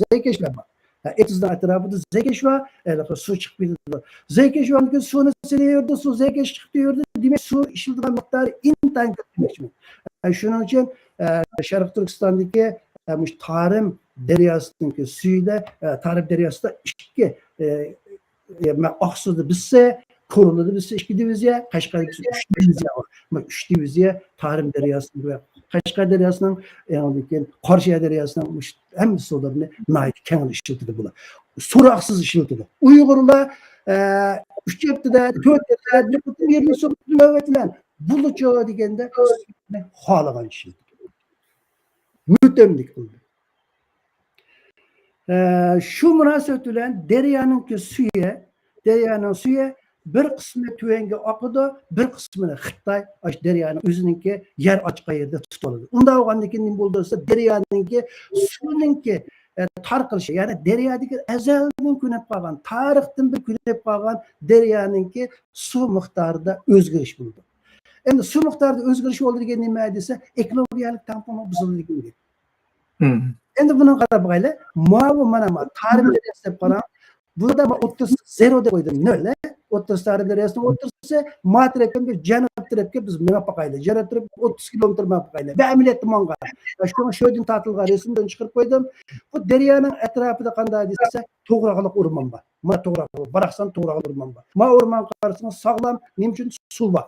زەيكەشلەر بار. ھە، ئېتىزنىڭ ئەتراپىدا زەيكەش بار، ھېلىقى سۇ چىقىپ كېتىدۇ. زەيكەش بارمىكىن، سۇنى سېلىۋېرىدۇ، سۇ زەيكەش چىقىپ كېتىۋېرىدۇ. دېمەك، سۇ ئىشلىتىدىغان مىقدارى ئىنتايىن كۆپ دېمەكچىمەن. ھە، شۇنىڭ ئۈچۈن، ھە، شەرقىي تۈركىستاندىكى، ھە، مۇشۇ تارىم دەرياسىنىڭكى سۈيىدە، ھە، تارىم دەرياسىدا ئىككى، ھە، ئاقسۇدا بىرسى، كورلىدا بىرسى ئىككى دىۋىزىيە، قەشقەردە بىرسى ئۈچ دىۋىزىيە بار. مانا ئۈچ دىۋىزىيە تارىم دەرياسى ۋە قەشقەر دەرياسىنىڭ، ئاندىن كېيىن قاراشيار دەرياسىنىڭ مۇشۇ ھەممە سۇلىرىنى ناھايىتى كەڭ ئىشلىتىدۇ بۇلار. سوراقسىز ئىشلىتىدۇ. ئۇيغۇرلار، ئە، ئۈچ ھەپتىدە، تۆت ھەپتىدە بىر قېتىم يېرىنى سوراپ نۆۋەت بىلەن بۇلىچۇ دېگەندە خالىغان ئىشلىتىدۇ. مۆتەملىك قىلىدۇ. ئە، شۇ مۇناسىۋەت بىلەن دەريانىڭكى سۈيى، دەريانىڭ سۈيى بىر قىسمى تۆۋەنگە ئاقىدۇ، بىر قىسمىنى خىتاي ئاشۇ دەريانىڭ ئۆزىنىڭكى يەر ئاچقان يېرىدە تۇتۇۋالىدۇ. ئۇنداق بولغاندىن كېيىن نېمە بولىدۇ دېسە، دەريانىڭكى سۇنىڭكى، ئە، تارقىلىشى، يەنى دەريادىكى ئەزەلدىن كۆنۈپ قالغان، تارىختىن بېرى كۆنۈپ قالغان دەريانىڭكى سۇ مىقدارىدا ئۆزگىرىش بولىدۇ. ئەمدى سۇ مىقدارىدا ئۆزگىرىش بولىدۇ دېگەن نېمە دېسە، ئېكولوگىيەلىك تەڭپۇڭلۇق بۇزۇلىدۇ دېگەن گەپ. مم. ئەمدى بۇنىڭغا قاراپ باقايلى. ماۋۇ مانا ما تارىم دەرياسى دەپ قاراڭ. بۇنىڭدا ما ئوتتۇرىسى زېرو دەپ قويدۇم. نۆل، ئە؟ ئوتتۇرىسى تارىم دەرياسىنىڭ ئوتتۇرىسى. ما تەرەپتىن بىر جەنۇب تەرەپكە بىز مېڭىپ باقايلى. جەنۇب تەرەپكە ئوتتۇز كىلومېتىر مېڭىپ باقايلى. ۋە ئەمەلىيەتتە ماڭغان. شۇڭا شۇ يەردىن تارتىلغان رەسىملەرنى چىقىرىپ قويدۇم. بۇ دەريانىڭ ئەتراپىدا قانداق دېسە، توغراقلىق ئورمان بار. ما توغراقلىق، باراقسان توغراقلىق ئورمان بار. ما ئورمانغا قارىسىڭىز ساغلام. نېمە ئۈچۈن؟ سۇ بار.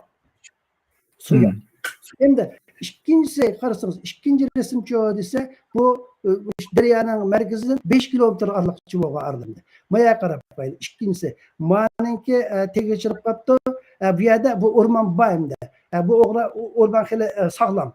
سۇ ياق. مم. ئەمدى ئىككىنچىسى، قارىسىڭىز، ئىككىنچى رەسىمچۇ دېسە، بۇ، ئى، دەريانىڭ مەركىزىدىن بەش كىلومېتىر ئارىلىقچە بولغان ئارىلىقتا. مايا قاراپ باقايلى. ئىككىنچىسى، مانىڭكى، ئە، تېگى چىرىپ قاپتۇ. ئە، بۇ يەردە بۇ ئورمان بار ئەمدى. ئە، بۇ ئوغرا-، ئورمان خېلى، ئە، ساغلام.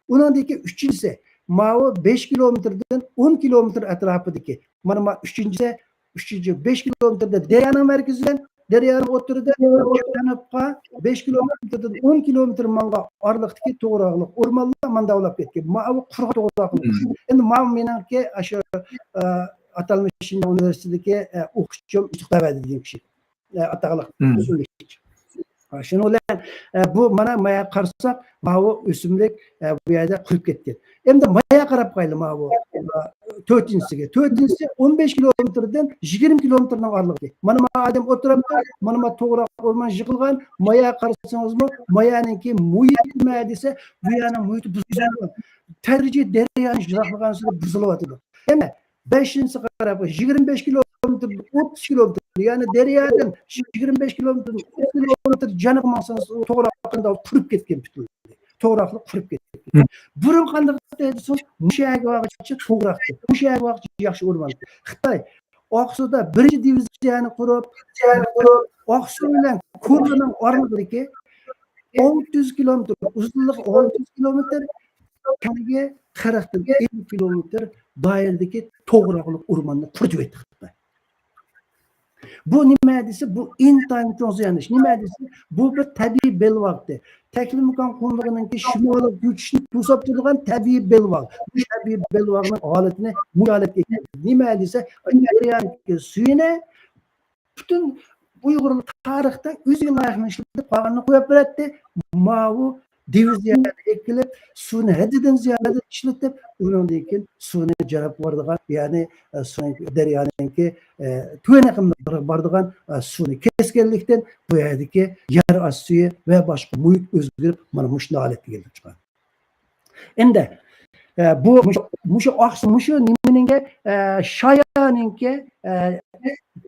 ئۇنىڭدىن كېيىن ئۈچىنچىسى، ماۋۇ بەش كىلومېتىردىن ئون كىلومېتىر ئەتراپىدىكى، مانا، ما ئۈچىنچىسى، ئۈچىنچى، بەش كىلومېتىردا دەريانىڭ مەركىزىدىن، دەريانىڭ ئوتتۇرىدا، جەنۇبقا بەش كىلومېتىردىن ئون كىلومېتىر ماڭغان ئارىلىقتىكى توغراقلىق ئورمانلار مانداق بولۇپ كەتكەن. ماۋۇ قۇرغاق توغراقلىق. مم. ئەمدى ماۋۇ مېنىڭكى ئاشۇ، ئە، ئاتالمىش شىنجاڭ ئۇنىۋېرسىتېتىدىكى، ئە، ئوقۇتقۇچۇم يۈسۈپ تەۋەدى دېگەن كىشى. ئە، ئاتاقلىق مم. ئۆسۈملۈك. ھە، شۇنىڭ بىلەن، ئە، بۇ مانا مايا قارىساق، ماۋۇ ئۆسۈملۈك، ئە، بۇ يەردە قۇرۇپ كەتكەن. ئەمدى مايا قاراپ باقايلى، ماۋۇ، ئە، تۆتىنچىسىگە. تۆتىنچىسى ئون بەش كىلومېتىردىن يىگىرمە كىلومېتىرنىڭ ئارىلىقى. مانا ما ئادەم ئولتۇرۇپتۇ، مانا ما توغراق ئورمان يىغىلغان. مايا قارىسىڭىزمۇ، مايانىڭكى مۇھىتى نېمە دېسە، بۇ يەرنىڭ مۇھىتى بۇزۇلغان. تەدرىجىي دەريانىڭ يىراقلىغانسېرى بۇزۇلۇۋاتىدۇ. ئەمما بەشىنچىسى قاراپ، يىگىرمە بەش كىلومېتىر، ئوتتۇز كىلومېتىر، يەنى دەريادىن يىگىرمە بەش كىلومېتىر، ئوتتۇز كىلومېتىر جەنۇبقا ماڭسىڭىز، توغراق قانداق قۇرۇپ كەتكەن پۈتۈن. توغراقلىق قۇرۇپ كەتكەن. مم. بۇرۇن قانداق ئىدى دېسىڭىز، مۇشۇ يەرگە بارغۇچە توغراق ئىدى. مۇشۇ يەرگە بارغۇچە ياخشى ئورمان ئىدى. خىتاي ئاقسۇدا بىرىنچى دىۋىزىيەنى قۇرۇپ، ئاقسۇ بىلەن كورلىنىڭ ئارىلىقىدىكى ئالتە يۈز كىلومېتىر، ئۇزۇنلۇقى ئالتە يۈز كىلومېتىر، كەڭلىكى قىرىقتىن ئەللىك كىلومېتىر دائىرىدىكى توغراقلىق ئورماننى قۇرۇتۇۋەتتى خىتاي. بۇ نېمە دېسە، بۇ ئىنتايىن چوڭ زىيان ئىش. نېمە دېسە، بۇ بىر تەبىئىي بەلباغتى. تەكلىماكان قۇملۇقىنىڭكى شىمالىغا كۆچۈشنى توساپ تۇرىدىغان تەبىئىي بەلباغ. بۇ تەبىئىي بەلباغنىڭ ھالىتىنى مۇشۇ ھالەتكە كەلتۈردى. نېمە دېسە، دەريانىڭكى سۈيىنى پۈتۈن ئۇيغۇرلار تارىختا ئۆزىگە لايىقىنى ئىشلىتىپ، قالغىنىنى قويۇپ بېرەتتى. ماۋۇ دىۋىزىيەنى ئەكېلىپ، سۇنى ھەددىدىن زىيادە ئىشلىتىپ، ئۇنىڭدىن كېيىن سۇنى جەنۇبقا بارىدىغان، يەنى، ئە، سۇنىڭ، دەريانىڭكى، ئە، تۆۋەن ئېقىملىقلىرىغا بارىدىغان، ئە، سۇنى كەسكەنلىكتىن، بۇ يەردىكى يەر ئاستى سۈيى ۋە باشقا مۇھىت ئۆزگىرىپ، مانا مۇشۇنداق ھالەتكە كېلىپ چىققان. ئەمدى ئە، بۇ مۇشۇ، مۇشۇ ئاقسۇ، مۇشۇ نېمىنىڭكى، ئە، شايانىڭكى، ئە،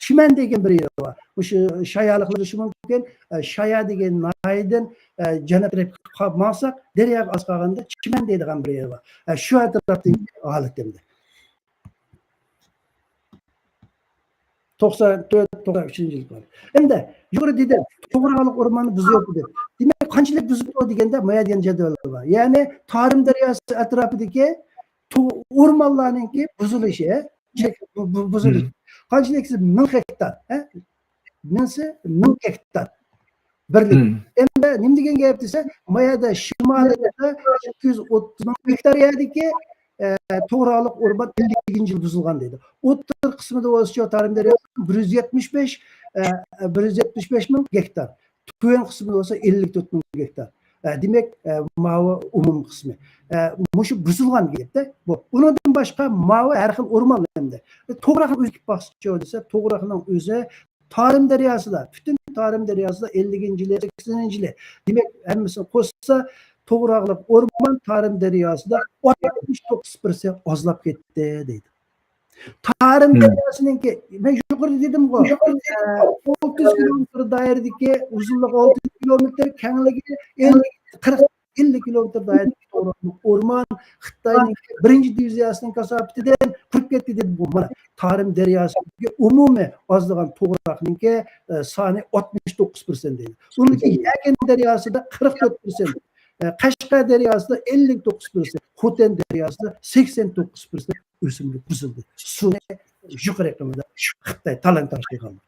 چىمەن دېگەن بىر يېرى بار. مۇشۇ شايالىقلىرى شۇ مۇمكىن. ئە، شايا دېگەن ناھىيەدىن، ئە، جەنۇب تەرەپكە قا-، ماڭساق، دەرياغا ئاز قالغاندا چىمەن دەيدىغان بىر يېرى بار. ئە، شۇ ئەتراپتىكى ھالەت ئەمدى. توقسان تۆت، توقسان ئۈچىنچى يىللار. ئەمدى يۇقىرى دېدىم، توغراقلىق ئورماننى بۇزۇۋەتتى دەپ. دېمەك، قانچىلىك بۇزۇپتۇ دېگەندە، مايا دېگەن جەدۋەل بار. يەنى تارىم دەرياسى ئەتراپىدىكى تو-، ئورمانلارنىڭكى بۇزۇلۇشى، چەك-، بۇ-، بۇ-، بۇزۇلۇشى. مم. قانچىلىك دېسە، مىڭ گېكتار، ھە؟ مىڭسى مىڭ گېكتار. بىرلىك. مم. ئەمدى نېمە دېگەن گەپ دېسە، مايادا شىمالىدا ئىككى يۈز ئوتتۇز مىڭ گېكتار يەردىكى، ئە، توغراقلىق ئورمان ئەللىكىنچى يىل بۇزۇلغان دەيدۇ. ئوتتۇرا قىسمىدا بولسىچۇ، تارىم دەرياسى بىر يۈز يەتمىش بەش، ئە، بىر يۈز يەتمىش بەش مىڭ گېكتار. تۆۋەن قىسمىدا بولسا ئەللىك تۆت مىڭ گېكتار. ئە، دېمەك، ئە، ماۋۇ ئومۇمىي قىسمى. ئە، مۇشۇ بۇزۇلغان گەپتە بۇ. ئۇنىڭدىن باشقا ماۋۇ ھەر خىل ئورمان ئەمدى. توغراقنىڭ ئۆزى باقسىچۇ دېسە، توغراقنىڭ ئۆزى تارىم دەرياسىدا، پۈتۈن تارىم دەرياسىدا ئەللىكىنچى يىلى، سەكسىنىنچى يىلى. دېمەك، ھەممىسىنى قوشسا، توغراقلىق ئورمان تارىم دەرياسىدا ئاتمىش توققۇز پىرسەنت ئازلاپ كەتتى دەيدۇ. تارىم مم. دەرياسىنىڭكى، مەن يۇقىرىدا دېدىمغۇ، ئە، ئوتتۇز كىلومېتىر دائىرىدىكى ئۇزۇنلۇقى ئالتە يۈز كىلومېتىر، كەڭلىكى ئەللىك، قىرىق، ئەللىك كىلومېتىر دائىرىدىكى توغراقلىق ئورمان خىتاينىڭ بىرىنچى دىۋىزىيەسىنىڭ كاساپىتىدىن قۇرۇپ كەتتى دېدىمغۇ. مانا، تارىم دەرياسىدىكى ئومۇمىي ئازلىغان توغراقنىڭكى، ئە، سانى ئاتمىش توققۇز پىرسەنت دەيدۇ. ئۇنىڭكى يەكەن دەرياسىدا قىرىق تۆت پىرسەنت، ئە، قەشقەر دەرياسىدا ئەللىك توققۇز پىرسەنت، خوتەن دەرياسىدا سەكسەن توققۇز پىرسەنت ئۆسۈملۈك بۇزۇلدى. سۇنى يۇقىرى ئېقىمىدا خىتاي تالان-تاراج قىلغان.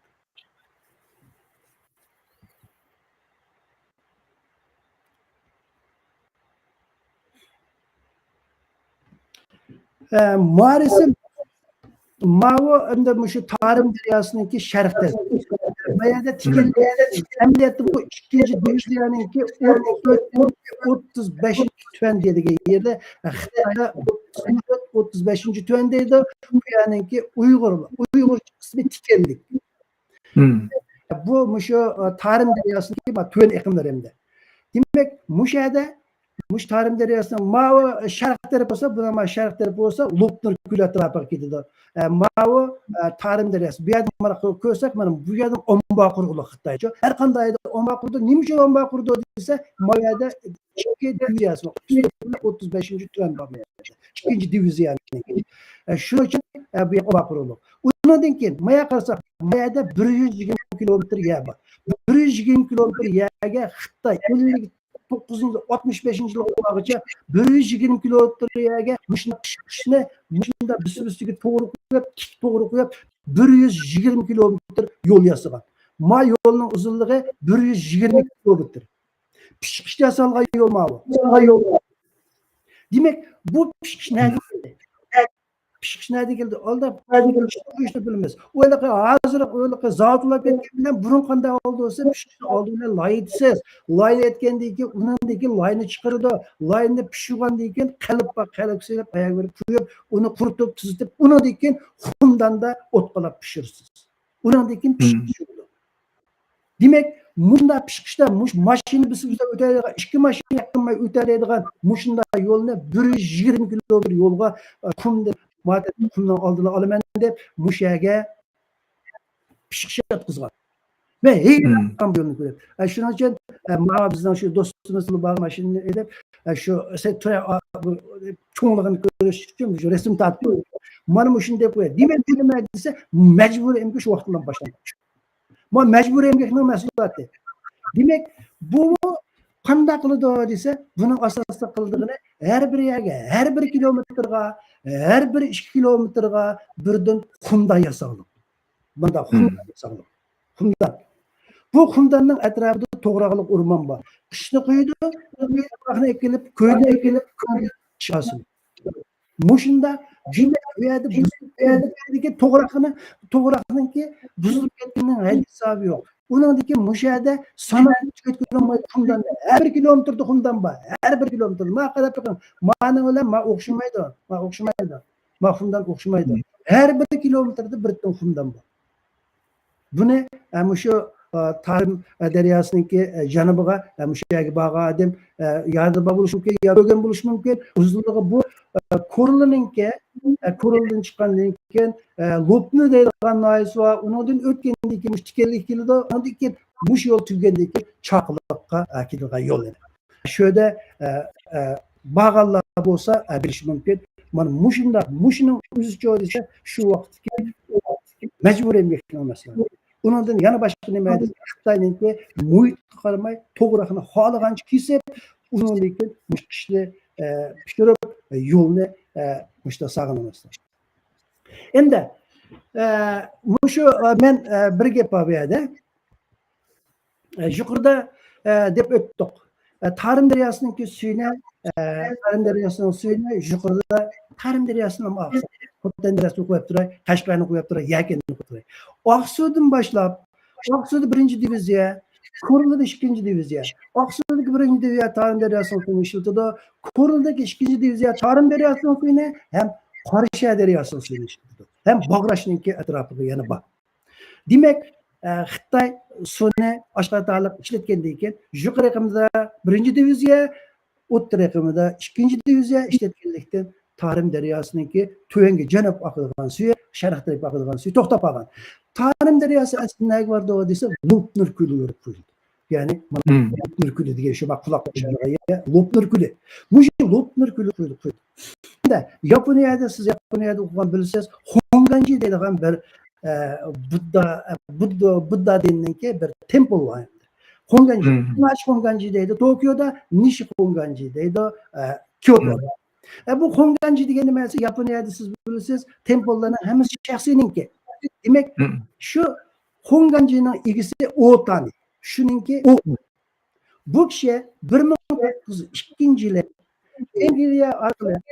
ئە، مارىسى ماۋۇ ئەمدى مۇشۇ تارىم دەرياسىنىڭكى شەرق تەرىپى. بۇ يەردە تىكەن، ئەمەلىيەتتە بۇ ئىككىنچى دىۋىزىيەنىڭكى ئوتتۇز تۆتىنچى، ئوتتۇز بەشىنچى تۈەن دېگەن يەردە، خىتايدا ئوتتۇز بەشىنچى تۈەن دەيدۇ. بۇ يەرنىڭكى ئۇيغۇر، ئۇيغۇر قىسمى تىكەنلىك. مم. بۇ مۇشۇ، ئە، تارىم دەرياسىنىڭكى ما تۆۋەن ئېقىملىرى ئەمدى. دېمەك، مۇشۇ يەردە، مۇشۇ تارىم دەرياسىنىڭ ماۋۇ شەرق تەرىپى بولسا، بۇنىڭ ما شەرق تەرىپى بولسا، لوپنۇر كۆلى ئەتراپىغا كېتىدۇ. ئە، ماۋۇ، ئە، تارىم دەرياسى. بۇ يەردە مانا كۆ-، كۆرسەك، مانا بۇ يەردە ئامبار قۇرغۇلۇق خىتايچۇ. ھەر قانداق يەردە ئامبار قۇرىدۇ. نېمە ئۈچۈن ئامبار قۇرىدۇ دېسە، ما يەردە ئىككى دىۋىزىيەسى بار. ئوتتۇز بەشىنچى تۈەن بار بۇ يەردە. ئىككىنچى دىۋىزىيەنىڭكى. ئە، شۇنىڭ ئۈچۈن، ئە، بۇ يەرگە ئامبار قۇرۇلدى. ئۇنىڭدىن كېيىن ما يەرگە قارىساق، ما يەردە بىر يۈز يىگىرمە كىلومېتىر يەر بار. بىر يۈز يىگىرمە كىلومېتىر يەرگە خىتاي ئەللىك توققۇزىنچى يىل، ئاتمىش بەشىنچى يىلغىچە بىر يۈز يىگىرمە كىلومېتىر يەرگە مۇشۇنداق پىشقىچنى، مۇشۇنداق بىسسە-بىسسىگە توغرا قويۇپ، تىك توغرا قويۇپ، بىر يۈز يىگىرمە كىلومېتىر يول ياسىغان. ما يولنىڭ ئۇزۇنلۇقى بىر يۈز يىگىرمە كىلومېتىر. پىشقىچ ياسالغان يول ماۋۇ. دېمەك، بۇ پىشقىچ نەدىن كەلدى؟ پىشقىچ نەدىن كەلدى؟ ئالدى پىشقىچنى قويۇشنى بىلىمىز. ئۇ ھېلىقى ھازىر، ئۇ ھېلىقى زاۋۇتلاپ كەتكەن بىلەن بۇرۇن قانداق ئالدى بولسا، پىشقىچنى ئالدى بىلەن لاي ئېتىسىز. لاي ئېتكەندىن كېيىن، ئۇنىڭدىن كېيىن لاينى چىقىرىدۇ. لاينى پىشۇرغاندىن كېيىن قېلىپ بار، قېلىپ سېلىپ، ئاياغ بېرىپ قويۇپ، ئۇنى قۇرۇتۇپ، تۈزىتىپ، ئۇنىڭدىن كېيىن خۇمداندا ئوت قالاپ پىشۇرىسىز. ئۇنىڭدىن كېيىن پىشقىچ چىقىدۇ. دېمەك، مۇنداق پىشقىچتا مۇش-، ماشىنا بىسىپ ئۆتەلەيدىغان، ئىككى ماشىنا يېقىنماي ئۆتەلەيدىغان مۇشۇنداق يولنى بىر يۈز يىگىرمە كىلومېتىر يولغا، ئە، قۇمدىن، مادەم قۇمنىڭ ئالدىنى ئالىمەن دەپ، مۇشۇ يەرگە پىشقىچ ياتقۇزغان. مەن ھەيران قالدىم بۇ يولنى كۆرۈپ. ئە، شۇنىڭ ئۈچۈن، ئە، ماڭا بىزنىڭ شۇ دوستىمىز بار ماشىنىنى ئېلىپ، ئە، شۇ سەن تۇرە-، ئا، بۇ، چوڭلۇقىنى كۆرۈش ئۈچۈن شۇ رەسىم تارتىپ، مانا مۇشۇنى دەپ قوياي. دېمەك، نېمە دېسە، مەجبۇرىي ئەمگەك شۇ ۋاقىتتىن باشلانغان. بۇ مەجبۇرىي ئەمگەكنىڭ مەھسۇلاتى. دېمەك، بۇ قانداق قىلىدۇ دېسە، بۇنىڭ ئاساسلىق قىلىدىغىنى ھەر بىر يەرگە، ھەر بىر كىلومېتىرغا، ھەر بىر ئىككى كىلومېتىرغا بىردىن خۇمدان ياساڭلىق. مۇنداق خۇمدان ياساڭلىق. خۇمدان. بۇ خۇمداننىڭ ئەتراپىدا توغراقلىق ئورمان بار. قىشنى قويىدۇ، توغراقنى ئەكېلىپ، كۆيدە ئەكېلىپ، چىقارسۇن. مۇشۇنداق، دېمەك، بۇ يەردە بۇزۇلۇپ كەتكەندىكى توغراقنى، توغراقنىڭكى بۇزۇلۇپ كەتكىنىنىڭ ھەددى ھېسابى يوق. ئۇنىڭدىكى مۇشۇ يەردە ساناققا چىقىۋەتكىلى بولمايدۇ خۇمدان. ھەر بىر كىلومېتىردا خۇمدان بار. ھەر بىر كىلومېتىردا. ما قاراپ بېقىڭ. مانىڭ بىلەن ما ئوخشىمايدۇ. ما ئوخشىمايدۇ. ما خۇمدان ئوخشىمايدۇ. ھەر بىر كىلومېتىردا بىر تۈن خۇمدان بار. بۇنى، ئە، مۇشۇ، ئە، تارىم، ئە، دەرياسىنىڭكى، ئە، جەنۇبىغا، ئە، مۇشۇ يەرگە بارغان ئادەم، ئە، يادىدا بار بولۇشى مۇمكىن، يا كۆرگەن بولۇشى مۇمكىن. ئۇزۇنلۇقى بۇ، ئە، كورلىنىڭكى، ئە، كورلىدىن چىققاندىن كېيىن، ئە، لوپنۇر دەيدىغان ناھىيەسى بار. ئۇنىڭدىن ئۆتكەندىن كېيىن مۇشۇ تىكەنلىككە كېلىدۇ. ئۇنىڭدىن كېيىن مۇشۇ يول تۈگىگەندىن كېيىن چاقىلىققا، ئە، كېلىدىغان يول ئىدى. شۇ يەردە، ئە، ئە، بارغانلار بولسا، ئە، بىلىشى مۇمكىن. مانا مۇشۇنداق، مۇشۇنىڭ ئۆزىچۇ دېسە، شۇ ۋاقىتتىكى مەجبۇرىي مېخنىڭ مەسىلىسى. ئۇنىڭدىن يەنە باشقا نېمە دېسە، خىتاينىڭكى مۇھىتقا قارىماي، توغراقنى خالىغانچە كېسىپ، ئۇنىڭدىن كېيىن مۇشۇ ئىشنى، ئە، پۈتتۈرۈپ، يولنى، ئە، مۇشۇنداق ساغىنىمىز. ئەمدى، ئە، مۇشۇ، ئە، مەن، ئە، بىر گەپ بار بۇ يەردە. ئە، يۇقىرىدا، ئە، دەپ ئۆتتۇق. ئە، تارىم دەرياسىنىڭكى سۈيىنى، ئە، تارىم دەرياسىنىڭ سۈيىنى يۇقىرىدا تارىم دەرياسىنى ئالساق، خوتەن دەرياسىنى قويۇپ تۇراي، قەشقەرنى قويۇپ تۇراي، يەكەننى قويۇپ تۇراي. ئاقسۇدىن باشلاپ، ئاقسۇدا بىرىنچى دىۋىزىيە، كورلىدا ئىككىنچى دىۋىزىيە. ئاقسۇدىكى بىرىنچى دىۋىزىيە تارىم دەرياسىنىڭ سۈيىنى ئىشلىتىدۇ. كورلىدىكى ئىككىنچى دىۋىزىيە تارىم دەرياسىنىڭ سۈيىنى ھەم قاراشەھەر دەرياسىنىڭ سۈيىنى ئىشلىتىدۇ. ھەم باغراشنىڭكى ئەتراپىغا يەنە بار. دېمەك، ئە، خىتاي سۇنى ئاشكارا تارلىق ئىشلەتكەندىن كېيىن، يۇقىرى ئېقىمدا بىرىنچى دىۋىزىيە، ئوتتۇرا ئېقىمدا ئىككىنچى دىۋىزىيە ئىشلەتكەنلىكتىن، تارىم دەرياسىنىڭكى تۆۋەنگە جەنۇب ئاقىدىغان سۈيى، شەرق تەرەپ ئاقىدىغان سۈيى توختاپ قالغان. تارىم دەرياسى ئەسلىدە نەگە بارىدۇ دېسە، لوپنۇر كۆلىگە بېرىپ قۇيۇلىدۇ. يەنى، مانا لوپنۇر كۆلى دېگەن شۇ قۇلاققا ئىشلىغان يەر، لوپنۇر كۆلى. مۇشۇ لوپنۇر كۆلى قۇيۇلۇپ قويدى. ئەمدى ياپونىيەدە، سىز ياپونىيەدە ئوقۇغان بىلىسىز، خونگانجى دەيدىغان بىر، ئە، بۇددا، بۇددا، بۇددا دىنىنىڭكى بىر تېمپل بار. خونگانجى. مم. ناشى خونگانجى دەيدۇ توكيودا، نىشى خونگانجى دەيدۇ، ئە، كيوتودا. مم. ئە، بۇ خونگانجى دېگەن نېمە دېسە، ياپونىيەدە سىز بىلىسىز، تېمپللارنىڭ ھەممىسى شەخسىينىڭكى. دېمەك، مم. شۇ خونگانجىنىڭ ئىگىسى ئوتانى. شۇنىڭكى ئۇ. بۇ كىشى بىر مىڭ توققۇز يۈز ئىككىنچى يىلى ئەنگلىيە ئارقىلىق،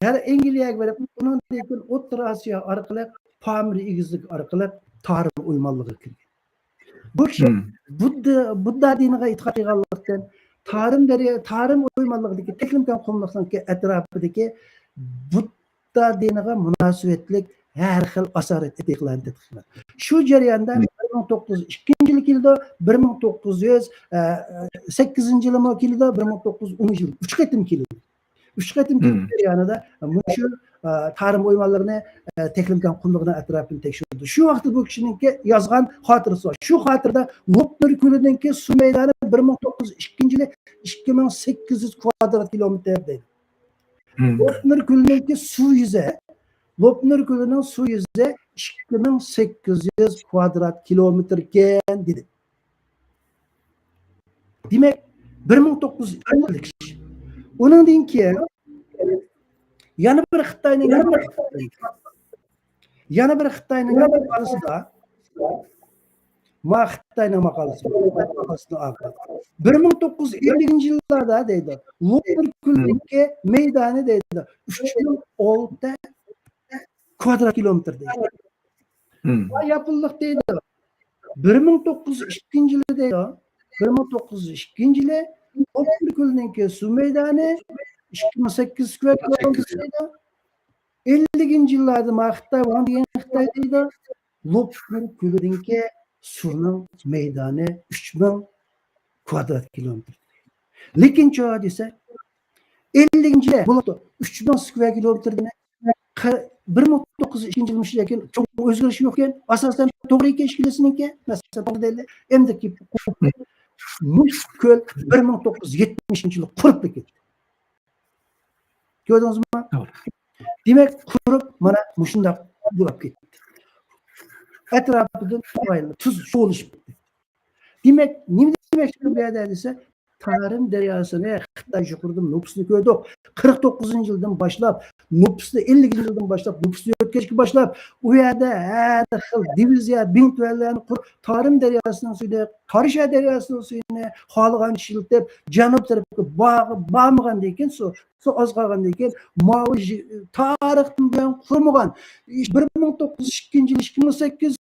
غەر-، ئەنگلىيەگە بېرىپ، ئۇنىڭدىن كېيىن ئوتتۇرا ئاسىيا ئارقىلىق، پامىر ئېگىزلىكى ئارقىلىق تارىم ئويمانلىقىغا كىرگەن. بۇ كىشى مم. بۇددا، بۇددا دىنىغا ئېتىقاد قىلغانلىقتىن، تارىم دەريا، تارىم ئويمانلىقىدىكى تەكلىماكان قۇملۇقنىڭكى ئەتراپىدىكى بۇددا دىنىغا مۇناسىۋەتلىك ھەر خىل ئاسارەت ئېتىقلارنى تەتقىق قىلغان. شۇ جەرياندا مم. بىر مىڭ توققۇز يۈز ئىككىنچى يىلى كېلىدۇ، بىر مىڭ توققۇز يۈز سەككىزىنچى يىلىمۇ كېلىدۇ، بىر مىڭ توققۇز يۈز ئونىنچى يىلى ئۈچ قېتىم كېلىدۇ. ئۈچ قېتىم مم. كېلىپ جەريانىدا مۇشۇ، ئە، تارىم ئويمانلىرىنى، ئە، تەكلىماكان قۇملۇقىنىڭ ئەتراپىنى تەكشۈردى. شۇ ۋاقىتتا بۇ كىشىنىڭكى يازغان خاتىرىسى بار. شۇ خاتىرىدە لوپنۇر كۆلىنىڭكى سۇ مەيدانى بىر مىڭ توققۇز يۈز ئىككىنچى يىلى ئىككى مىڭ سەككىز يۈز كۋادرات كىلومېتىر دەيدۇ. مم. لوپنۇر كۆلىنىڭكى سۇ يۈزى، لوپنۇر كۆلىنىڭ سۇ يۈزى ئىككى مىڭ سەككىز يۈز كۋادرات كىلومېتىركەن دېدى. دېمەك، بىر مىڭ توققۇز يۈز ئىككى ئىش. ئۇنىڭدىن كېيىن يەنە بىر خىتاينىڭ، يەنە بىر خىتاينىڭ ماقالىسىدا، ما خىتاينىڭ ماقالىسى، ماقالىسىنى ئالغان. بىر مىڭ توققۇز يۈز ئەللىكىنچى يىللاردا دەيدۇ، لوپنۇر كۆلىنىڭكى مەيدانى دەيدۇ، ئۈچ مىڭ ئالتە كۋادرات كىلومېتىر دەيدۇ. مم. ياپونلۇق دەيدۇ. بىر مىڭ توققۇز يۈز ئىككىنچى يىلى دەيدۇ. بىر مىڭ توققۇز يۈز ئىككىنچى يىلى لوپنۇر كۆلىنىڭكى سۇ مەيدانى ئىككى مىڭ سەككىز يۈز كۋادرات كىلومېتىر دەيدۇ. ئەللىكىنچى يىللاردا ما خىتاي، ۋاڭ دېگەن خىتاي دەيدۇ، لوپنۇر كۆلىدىكى سۇنىڭ مەيدانى ئۈچ مىڭ كۋادرات كىلومېتىر. لېكىن چۇ دېسە، ئەللىكىنچى يىلى بولۇپتۇ، ئۈچ مىڭ سكۋېر كىلومېتىر دېمەك، بىر مىڭ توققۇز يۈز ئىككىنچى يىل مۇشۇ يەكۈن چوڭ ئۆزگىرىش يوق ئىكەن، ئاساسەن توغرا ئىكەن ئىككىلىسىنىڭكى، مەسىلەن، توغرا دەيلى، ئەمدىكى مۇشۇ كۆل بىر مىڭ توققۇز يۈز يەتمىشىنچى يىلى قۇرۇپ كەتتى. كۆردىڭىزمۇ؟ توغرا. دېمەك، قۇرۇپ مانا مۇشۇنداق بولۇپ كەتتى. ئەتراپىدىن تۇز سۇغىلىشىپ كەتتى. دېمەك، نېمە دېمەكچى بۇ يەردە دېسە، تارىم دەرياسىنى خىتاي يۇقىرىدا نوپۇسنى كۆردۇق. قىرىق توققۇزىنچى يىلدىن باشلاپ، نوپۇسنى، ئەللىكىنچى يىلدىن باشلاپ نوپۇسنى يۆتكەشكە باشلاپ، ئۇ يەردە ھەر خىل دىۋىزىيە، بىڭتۈەنلەرنى قۇرۇپ، تارىم دەرياسىنىڭ سۈيىنى، قاراشەھەر دەرياسىنىڭ سۈيىنى خالىغانچە ئىشلىتىپ، جەنۇب تەرەپكە بار-، بارمىغاندىن كېيىن سۇ، سۇ ئاز قالغاندىن كېيىن، ماۋۇ ژ-، تارىختىن بۇيان قۇرۇمىغان، بىر مىڭ توققۇز يۈز ئىككىنچى يىلى ئىككى مىڭ سەككىز،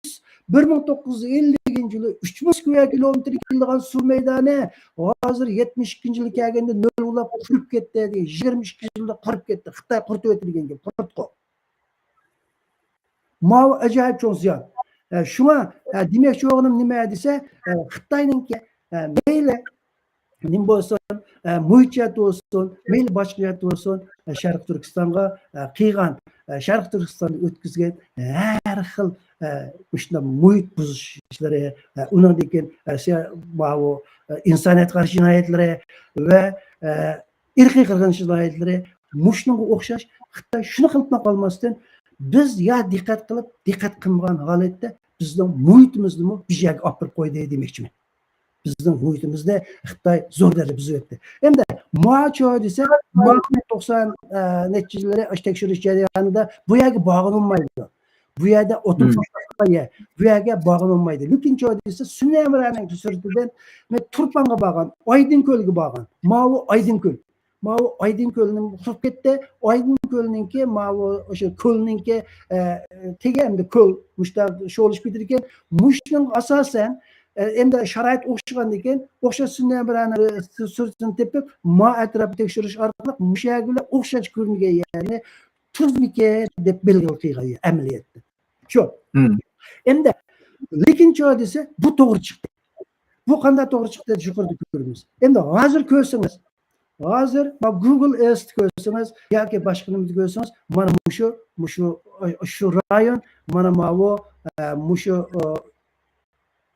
بىر مىڭ توققۇز يۈز ئەللىكىنچى يىلى ئۈچ مىڭ سكۋېر كىلومېتىر كېلىدىغان سۇ مەيدانى ھازىر يەتمىش ئىككىنچى يىلى كەلگەندە نۆل بولاپ قۇرۇپ كەتتى دېگەن، يىگىرمە ئىككى يىلدا قۇرۇپ كەتتى. خىتاي قۇرۇتۇۋېتىلگەن گەپ، قۇرۇتقۇ. ماۋۇ ئاجايىپ چوڭ زىيان. ئە، شۇڭا، ئە، دېمەكچى بولغىنىم نېمە دېسە، ئە، خىتاينىڭكى، ئە، مەيلى نېمە بولسۇن، ئە، مۇھىت جەھەتتە بولسۇن، مەيلى باشقا جەھەتتە بولسۇن، ئە، شەرقىي تۈركىستانغا، ئە، قىلغان، ئە، شەرقىي تۈركىستاندا ئۆتكۈزگەن ھەر خىل، ئە، مۇشۇنداق مۇھىت بۇزۇش ئىشلىرى، ئە، ئۇنىڭدىن كېيىن، ئە، سىيا-، ماۋۇ، ئە، ئىنسانىيەتكە قارشى جىنايەتلىرى ۋە، ئە، ئىرقىي قىرغىنچىلىق جىنايەتلىرى، مۇشۇنىڭغا ئوخشاش خىتاي شۇنى قىلىپلا قالماستىن، بىز يا دىققەت قىلىپ، دىققەت قىلمىغان ھالەتتە بىزنىڭ مۇھىتىمىزنىمۇ بىر يەرگە ئاپىرىپ قويدى دېمەكچىمەن. بىزنىڭ مۇھىتىمىزنى خىتاي زور دەرىجىدە بۇزۇۋەتتى. ئەمدى ماچو دېسە، ماچو توقسان، ئە، نەچچە يىللىرى ئاشۇ تەكشۈرۈش جەريانىدا بۇ يەرگە بارغىلى بولمايدۇ. بۇ يەردە ئوتتۇرا، مم، توختاپ قالغان يەر. بۇ يەرگە بارغىلى بولمايدۇ. لېكىن چو دېسە، سۈنئەمرانىڭ سۈرىتىدىن مەن تۇرپانغا بارغان، ئايدىڭ كۆلگە بارغان. ماۋۇ ئايدىڭ كۆل. ماۋۇ ئايدىڭ كۆلنى قۇرۇپ كەتتى. ئايدىڭ كۆلنىڭكى، ماۋۇ ئاشۇ كۆلنىڭكى، ئە، تېگى ئەمدى كۆل مۇشۇنداق شولىشىپ كېتىدىكەن. مۇشۇنىڭغا ئاساسەن، ئە، ئەمدى شارائىت ئوخشىغاندىكىن، ئوخشاش سۈنئەمرانىڭ سۈ-، سۈرىتىنى تېپىپ، ما ئەتراپنى تەكشۈرۈش ئارقىلىق مۇشۇ يەرگە بىلەن ئوخشاش كۆرۈنگەن يەرنى تۇزمىكەن دەپ بېلگىلى قىلغان ئەمەلىيەتتە. شۇ. مم. ئەمدى، لېكىن چۇ دېسە، بۇ توغرا چىقتى. بۇ قانداق توغرا چىقتى دەپ يۇقىرىدا كۆرىمىز. ئەمدى ھازىر كۆرسىڭىز، ھازىر ما گۇگل ئېرتتا كۆرسىڭىز ياكى باشقا نېمىدە كۆرسىڭىز، مانا مۇشۇ، مۇشۇ، شۇ رايون، مانا ماۋۇ، ئە، مۇشۇ، ئە،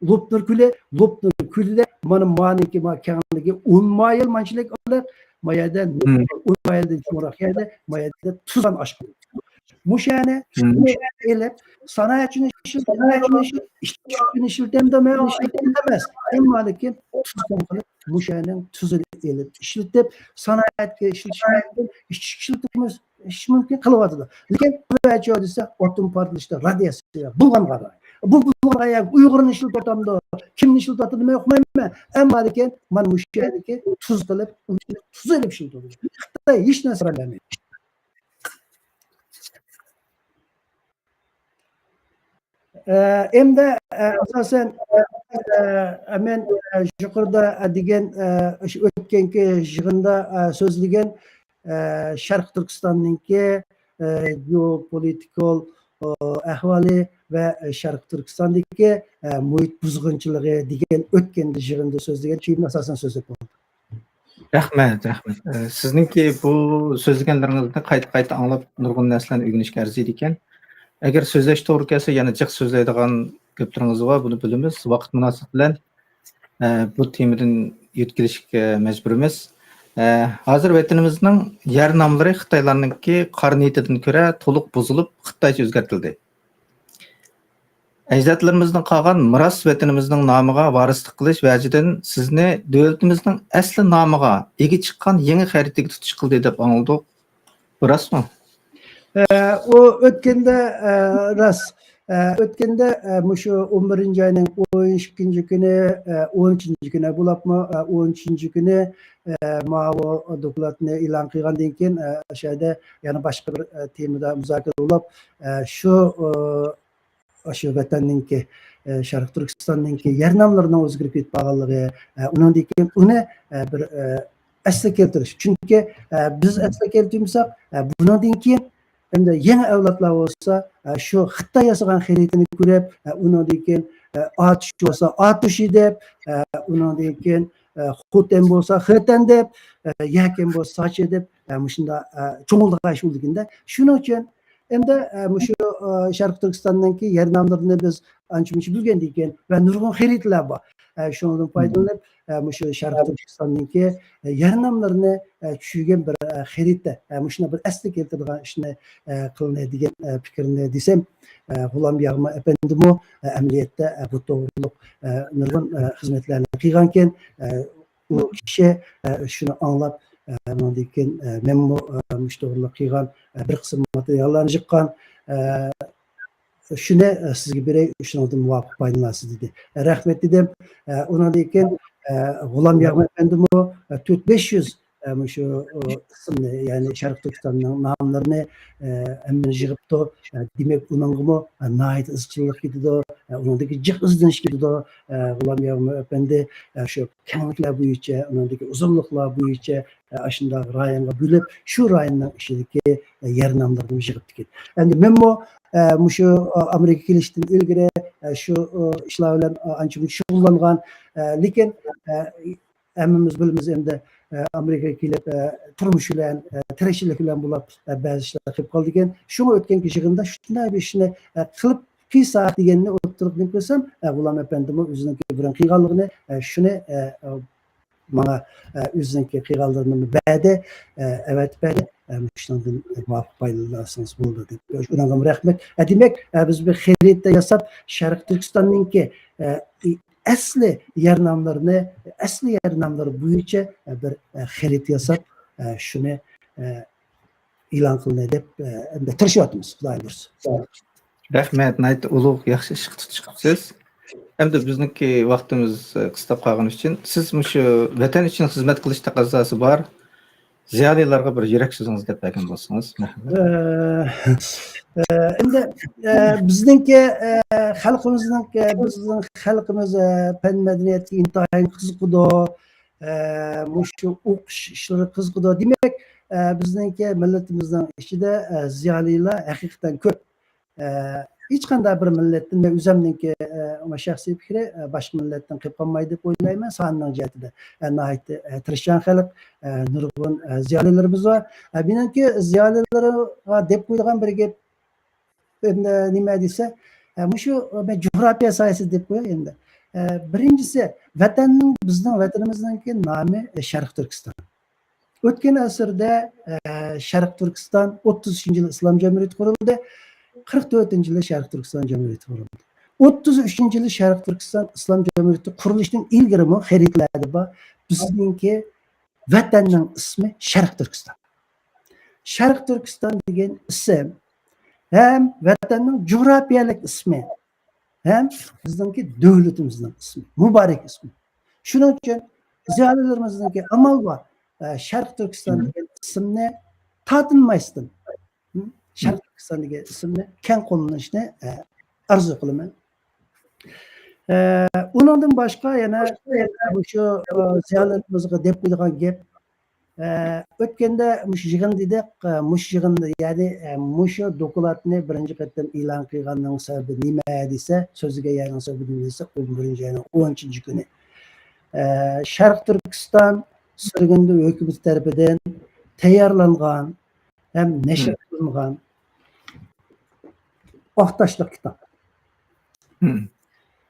لوپنۇر كۆلى، لوپنۇر كۆلىدە مانا مانىڭكى ما كەڭلىكى ئون مايىل مانچىلىك ئېلىپ، ما يەردە، مم، ئون مايىلدىن چوڭراق يەردە، ما يەردە تۇزان ئاشقان. مۇشۇ يەرنى، مم، ئېلىپ، سانائەتچىنى ئىشلىتەمدۇ، مەن ئىشلىتەمدۇ ئەمەس. ئەمما لېكىن تۇزان قىلىپ، مۇشۇ يەرنىڭ تۇزىنى ئېلىپ ئىشلىتىپ، سانائەتكە ئىشلىتىش مۇمكىن، ئىشلىتىش مۇمكىن. ئىش مۇمكىن قىلىۋاتىدۇ. لېكىن بۇ دېسە ئاتوم پارتلىشىدا رادىياتسىيە بۇلغانغان رايون. بۇ بۇلغانغان رايون ئۇيغۇرنى ئىشلىتىۋاتامدۇ، كىمنى ئىشلىتىۋاتىدۇ مەن ئۇقمايمەن. ئەمما لېكىن مانا مۇشۇ يەردىكى تۇز قىلىپ، تۇز ئېلىپ ئىشلىتىۋاتىدۇ. خىتاي ھېچ نەرسە بەرمەيدۇ. ئە، ئەمدى، ئە، ئاساسەن، ئە، مەن، ئە، يۇقىرىدا، ئە، دېگەن، ئە، شۇ ئۆتكەنكى يىغىندا، ئە، سۆزلىگەن، ئە، شەرقىي تۈركىستاننىڭكى، ئە، جېئوپولىتىكال، ئە، ئەھۋالى ۋە شەرقىي تۈركىستاندىكى، ئە، مۇھىت بۇزغۇنچىلىقى دېگەن ئۆتكەندە يىغىندا سۆزلىگەن تېمىنى ئاساسەن سۆزلەپ بولدۇق. رەھمەت، رەھمەت. ئە، سىزنىڭكى بۇ سۆزلىگەنلىرىڭىزنى قايتا-قايتا ئاڭلاپ، نۇرغۇن نەرسىلەرنى ئۆگىنىشكە ئەرزىيدىكەن. ئەگەر سۆزلەش توغرا كەلسە، يەنە جىق سۆزلەيدىغان گەپلىرىڭىز بار، بۇنى بىلىمىز. ۋاقىت مۇناسىۋىتى بىلەن، ئە، بۇ تېمىدىن يۆتكىلىشكە مەجبۇرمىز. ئە، ھازىر ۋەتىنىمىزنىڭ يەر ناملىرى خىتايلارنىڭكى قارا نىيىتىدىن كۆرە تولۇق بۇزۇلۇپ، خىتايچە ئۆزگەرتىلدى. ئەجدادلىرىمىزدىن قالغان مىراس ۋەتىنىمىزنىڭ نامىغا ۋارىسلىق قىلىش ۋەجىدىن سىزنى دۆلىتىمىزنىڭ ئەسلى نامىغا ئىگە چىققان يېڭى خەرىتىگە تۇتۇش قىلدى دەپ ئاڭلىدۇق. بۇ راستمۇ؟ ئە، ئۇ ئۆتكەندە، ئە، راست. ئە، ئۆتكەندە، ئە، مۇشۇ ئون بىرىنچى ئاينىڭ ئون ئىككىنچى كۈنى، ئە، ئون ئۈچىنچى كۈنى بولۇپمۇ، ئە، ئون ئۈچىنچى كۈنى، ئە، ماۋۇ دوكلاتنى ئېلان قىلغاندىن كېيىن، ئە، شۇ يەردە يەنە باشقا بىر، ئە، تېمىدا مۇزاكىرە بولۇپ، ئە، شۇ، ئە، ئاشۇ ۋەتەننىڭكى، ئە، شەرقىي تۈركىستاننىڭكى يەر ناملىرىنىڭ ئۆزگىرىپ كېتىپ قالغانلىقى، ئە، ئۇنىڭدىن كېيىن ئۇنى، ئە، بىر، ئە، ئەسلىگە كەلتۈرۈش. چۈنكى، ئە، بىز ئەسلىگە كەلتۈرمىسەك، ئە، بۇنىڭدىن كېيىن ئەمدى يېڭى ئەۋلادلار بولسا، ئە، شۇ خىتاي ياسىغان خەرىتىنى كۆرۈپ، ئە، ئۇنىڭدىن كېيىن، ئە، ئاتۇش بولسا ئاتۇشى دەپ، ئە، ئۇنىڭدىن كېيىن، ئە، خوتەن بولسا خېتەن دەپ، ئە، يەكەن بولسا ساچى دەپ، ئە، مۇشۇنداق، ئە، چوڭلىغان ئىش بولىدىكەن-دە. شۇنىڭ ئۈچۈن ئەمدى، ئە، مۇشۇ، ئە، شەرقىي تۈركىستاننىڭكى يەر ناملىرىنى بىز ئانچە-مۇنچە بىلگەندىكىن ۋە نۇرغۇن خەرىتىلەر بار. ئە، شۇنىڭدىن پايدىلىنىپ، ئە، مۇشۇ شەرقىي تۈركىستاننىڭكى، ئە، يەر ناملىرىنى، ئە، چۈشۈرگەن بىر، ئە، خەرىتە. ئە، مۇشۇنداق بىر ئەسلىگە كەلتۈرىدىغان ئىشنى، ئە، قىلىنى دېگەن، ئە، پىكىرنى دېسەم، ئە، غۇلام ياغما ئەپەندىمۇ، ئە، ئەمەلىيەتتە، ئە، بۇ توغرۇلۇق، ئە، نۇرغۇن، ئە، خىزمەتلەرنى قىلغانىكەن. ئە، ئۇ كىشى، ئە، شۇنى ئاڭلاپ، ئە، ئۇنىڭدىن كېيىن، ئە، مەنمۇ، ئە، مۇشۇ توغرىلىق قىلغان، ئە، بىر قىسىم ماتېرىياللارنى يىغقان، ئە، شۇنى، ئە، سىزگە بېرەي، شۇنىڭدىن مۇۋاپىق پايدىلىنارسىز دېدى. رەھمەت دېدىم. ئە، ئۇنىڭدىن كېيىن، ئە، غۇلام ياغما ئەپەندىمۇ، ئە، تۆت بەش يۈز، ئە، مۇشۇ، ئۇ، ئىسىمنى، يەنى شەرقىي تۈركىستاننىڭ ناملىرىنى، ئە، ھەممىنى يىغىپتۇ. ئە، دېمەك، ئۇنىڭغىمۇ، ئە، ناھايىتى ئىزچىللىق كېتىدۇ. ئە، ئۇنىڭدىكى جىق ئىزدىنىش كېتىدۇ. ئە، غۇلام ياغما ئەپەندى، ئە، شۇ كەڭلىكلەر بويىچە، ئۇنىڭدىكى ئۇزۇنلۇقلار بويىچە، ئە، ئاشۇنداق رايونغا بۆلۈپ، شۇ رايوننىڭ ئىچىدىكى، ئە، يەر ناملىرىنى يىغىپتىكەن. ئەمدى مەنمۇ، ئە، مۇشۇ، ئە، ئامېرىكىغا كېلىشتىن ئىلگىرى، ئە، شۇ، ئە، ئىشلار بىلەن، ئە، ئانچە-مۇنچە شۇغۇللانغان. ئە، لېكىن، ئە، ھەممىمىز بىلىمىز ئەمدى، ئە، ئامېرىكىغا كېلىپ، ئە، تۇرمۇش بىلەن، ئە، تىرىكچىلىك بىلەن بولۇپ، ئە، بەزى ئىشلار قىلىپ قالىدىكەن. شۇڭا ئۆتكەنكى يىغىندا شۇنداق بىر ئىشنى، ئە، قىلىپ قىلسا دېگەننى ئوتتۇرىغا قويسام، ئە، غۇلام ئەپەندىمۇ ئۆزىنىڭكى بۇرۇن قىلغانلىقىنى، ئە، شۇنى، ئە، ماڭا، ئە، ئۆزىنىڭكى قىلغانلىرىنى بەردى، ئە، ئەۋەتىپ بەردى. ئە، مۇشۇنىڭدىن مۇۋاپىق پايدىلانسىڭىز بولىدۇ دەپ. شۇنىڭغىمۇ رەھمەت. ئە، دېمەك، ئە، بىز بىر خەرىتە ياساپ، شەرقىي تۈركىستاننىڭكى، ئە، ئەسلى يەر ناملىرىنى، ئەسلى يەر ناملىرى بويىچە، ئە، بىر، ئە، خەرىتە ياساپ، ئە، شۇنى، ئە، ئېلان قىلىنى دەپ، ئە، ئەمدى تىرىشىۋاتىمىز، خۇدايىم بۇيرۇسا. رەھمەت، ناھايىتى ئۇلۇغ، ياخشى ئىشقا تۇتۇش قىپسىز. ئەمدى بىزنىڭكى ۋاقتىمىز، ئە، قىستاپ قالغىنى ئۈچۈن، سىز مۇشۇ ۋەتەن ئۈچۈن خىزمەت قىلىش تەقەززاسى بار زىيالىيلارغا بىر يۈرەك سۆزىڭىزنى دەپ بەرگەن بولسىڭىز. مەرھەمەت. ئە، ئە، ئەمدى، ئە، بىزنىڭكى، ئە، خەلقىمىزنىڭكى، بىزنىڭ خەلقىمىز، ئە، پەن مەدەنىيەتكە ئىنتايىن قىزىقىدۇ. ئە، مۇشۇ ئوقۇش ئىشلىرى قىزىقىدۇ. دېمەك، ئە، بىزنىڭكى مىللىتىمىزنىڭ ئىچىدە، ئە، زىيالىيلار ھەقىقەتەن كۆپ. ئە، ھېچقانداق بىر مىللەتتىن، مەن ئۆزۈمنىڭكى، ئە، شەخسىي پىكرى، ئە، باشقا مىللەتتىن قېلىپ قالمايدۇ دەپ ئويلايمەن. ساننىڭ جەھىتىدە، ئە، ناھايىتى، ئە، تىرىشچان خەلق، ئە، نۇرغۇن، ئە، زىيالىيلىرىمىز بار. ئە، مېنىڭكى زىيالىيلىرىغا دەپ قويىدىغان بىر گەپ، ئە، نېمە دېسە، ئە، مۇشۇ، ئە، مەن جۇغراپىيە سايىسىدە دەپ قوياي ئەمدى. ئە، بىرىنچىسى، ۋەتەننىڭ، بىزنىڭ ۋەتىنىمىزنىڭكى نامى، ئە، شەرقىي تۈركىستان. ئۆتكەن ئەسىردە، ئە، شەرقىي تۈركىستان، ئوتتۇز ئۈچىنچى يىلى ئىسلام جەمھۇرىيىتى قۇرۇلدى. قىرىق تۆتىنچى يىلى شەرقىي تۈركىستان جەمھۇرىيىتى قۇرۇلدى. ئوتتۇز ئۈچىنچى يىلى شەرقىي تۈركىستان ئىسلام جەمھۇرىيىتى قۇرۇلۇشتىن ئىلگىرىمۇ خەرىتىلەردە بار. بىزنىڭكى ۋەتەننىڭ ئىسمى شەرقىي تۈركىستان. شەرقىي تۈركىستان دېگەن ئىسىم ھەم ۋەتەننىڭ جۇغراپىيەلىك ئىسمى، ھەم بىزنىڭكى دۆلىتىمىزنىڭ ئىسمى، مۇبارەك ئىسمى. شۇنىڭ ئۈچۈن زىيالىيلىرىمىزنىڭكى ئامال بار، ئە، شەرقىي تۈركىستان دېگەن ئىسىمنى تارتىنماستىن، م، شەرقىي تۈركىستان دېگەن ئىسىمنى كەڭ قوللىنىشنى، ئە، ئارزۇ قىلىمەن. ئە، ئۇنىڭدىن باشقا يەنە مۇشۇ، ئە، زىيالىيلىرىمىزغا دەپ قويىدىغان گەپ، ئە، ئۆتكەندە مۇشۇ يىغىن دېدۇق، ئە، مۇشۇ يىغىندا، يەنى، ئە، مۇشۇ دوكلاتنى بىرىنچى قېتىم ئېلان قىلغاننىڭ سەۋەبى نېمە دېسە، سۆزلىگەن يەرنىڭ سەۋەبى نېمە دېسە، ئون بىرىنچى ئاينىڭ ئون ئۈچىنچى كۈنى، ئە، شەرقىي تۈركىستان سۈرگۈندە ھۆكۈمىتى تەرىپىدىن تەييارلانغان ھەم نەشر قىلىنغان ئاق تاشلىق كىتاب.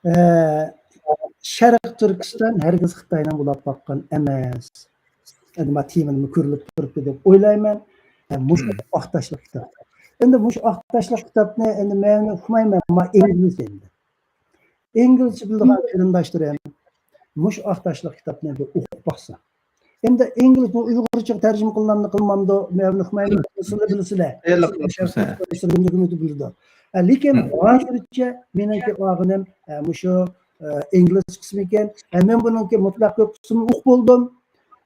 ئە، شەرقىي تۈركىستان ھەرگىز خىتاينىڭ بولاپ باققان ئەمەس. ئەمدى ما تېمىنىمۇ كۆرۈلۈپ تۇرۇپتۇ دەپ ئويلايمەن. ئە، مۇشۇ ئاق تاشلىق كىتاب. ئەمدى مۇشۇ ئاق تاشلىق كىتابنى ئەمدى مەن ئوقۇمايمەن، ما ئىنگلىزچە ئەمدى. ئىنگلىزچە بىلىدىغان قېرىنداشلىرىم مۇشۇ ئاق تاشلىق كىتابنى بىر ئوقۇپ باقسا. ئەمدى ئىنگلىز بۇ ئۇيغۇرچىغا تەرجىمە قىلىنامدۇ، قىلمامدۇ، مەن ئۇقمايمەن. سىلەر بىلىسىلەر. تەييارلىق قىلىپسىز، ھە. ھۆكۈمىتى بىلىدۇ. ئە، لېكىن ھازىرچە مېنىڭكى ئالغىنىم، ئە، مۇشۇ، ئە، ئىنگلىز قىسمى ئىكەن. ئە، مەن بۇنىڭكى مۇتلەق كۆپ قىسمىنى ئوقۇپ بولدۇم.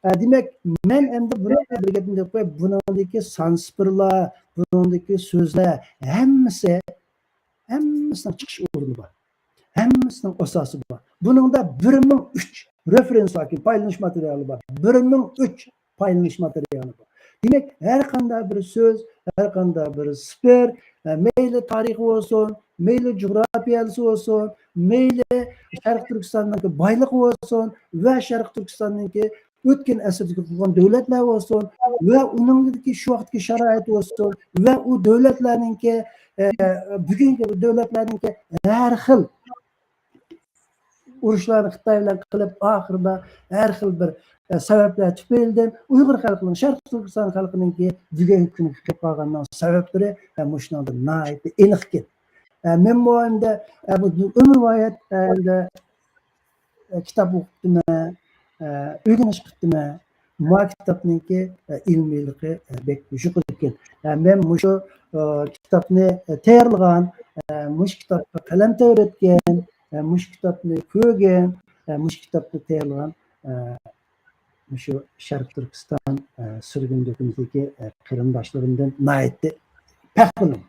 ئە، دېمەك، مەن ئەمدى بۇنىڭغا بىر گەپنى دەپ قوياي، بۇنىڭدىكى سانسپىرلار، بۇنىڭدىكى سۆزلەر ھەممىسى ھەممىسىنىڭ چىقىش ئورنى بار. ھەممىسىنىڭ ئاساسى بار. بۇنىڭدا بىر مىڭ ئۈچ رېفېرېنس باركەن، پايدىلىنىش ماتېرىيالى بار. بىر مىڭ ئۈچ پايدىلىنىش ماتېرىيالى بار. دېمەك، ھەر قانداق بىر سۆز، ھەر قانداق بىر سىفىر، ئە، مەيلى تارىخى بولسۇن، مەيلى جۇغراپىيەسى بولسۇن، مەيلى شەرقىي تۈركىستاننىڭكى بايلىقى بولسۇن ۋە شەرقىي تۈركىستاننىڭكى ئۆتكەن ئەسىردىكى قۇرغان دۆلەتلەر بولسۇن ۋە ئۇنىڭدىكى شۇ ۋاقىتتىكى شارائىتى بولسۇن ۋە ئۇ دۆلەتلەرنىڭكى، ئە، بۈگۈنكى دۆلەتلەرنىڭكى ھەر خىل ئۇرۇشلارنى خىتاي بىلەن قىلىپ، ئاخىرىدا ھەر خىل بىر، ئە، سەۋەبلەر تۈپەيلىدىن ئۇيغۇر خەلقىنىڭ، شەرقىي تۈركىستان خەلقىنىڭكى بۈگۈنكى كۈنگە كېلىپ قالغاننىڭ سەۋەبلىرى، ئە، مۇشۇنىڭدا ناھايىتى ئېنىقكەن. ئە، مەنمۇ ئەمدى، ئە، بۇ ئۆمۈر ھايات، ئە، ئەمدى ئە، كىتاب ئوقۇپتىمەن، ئە، ئۆگىنىش قىپتىمەن. ما كىتابنىڭكى، ئە، ئىلمىيلىقى، ئە، بەك يۇقىرى ئىكەن. ئە، مەن مۇشۇ، ئە، كىتابنى، ئە، تەييارلىغان، ئە، مۇشۇ كىتابقا قەلەم تەۋرەتكەن، ئە، مۇشۇ كىتابنى كۆرگەن، ئە، مۇشۇ كىتابنى تەييارلىغان، ئە، مۇشۇ شەرقىي تۈركىستان، ئە، سۈرگۈن ھۆكۈمىتىدىكى، ئە، قېرىنداشلىرىمدىن ناھايىتى پەخىرلىنىمەن.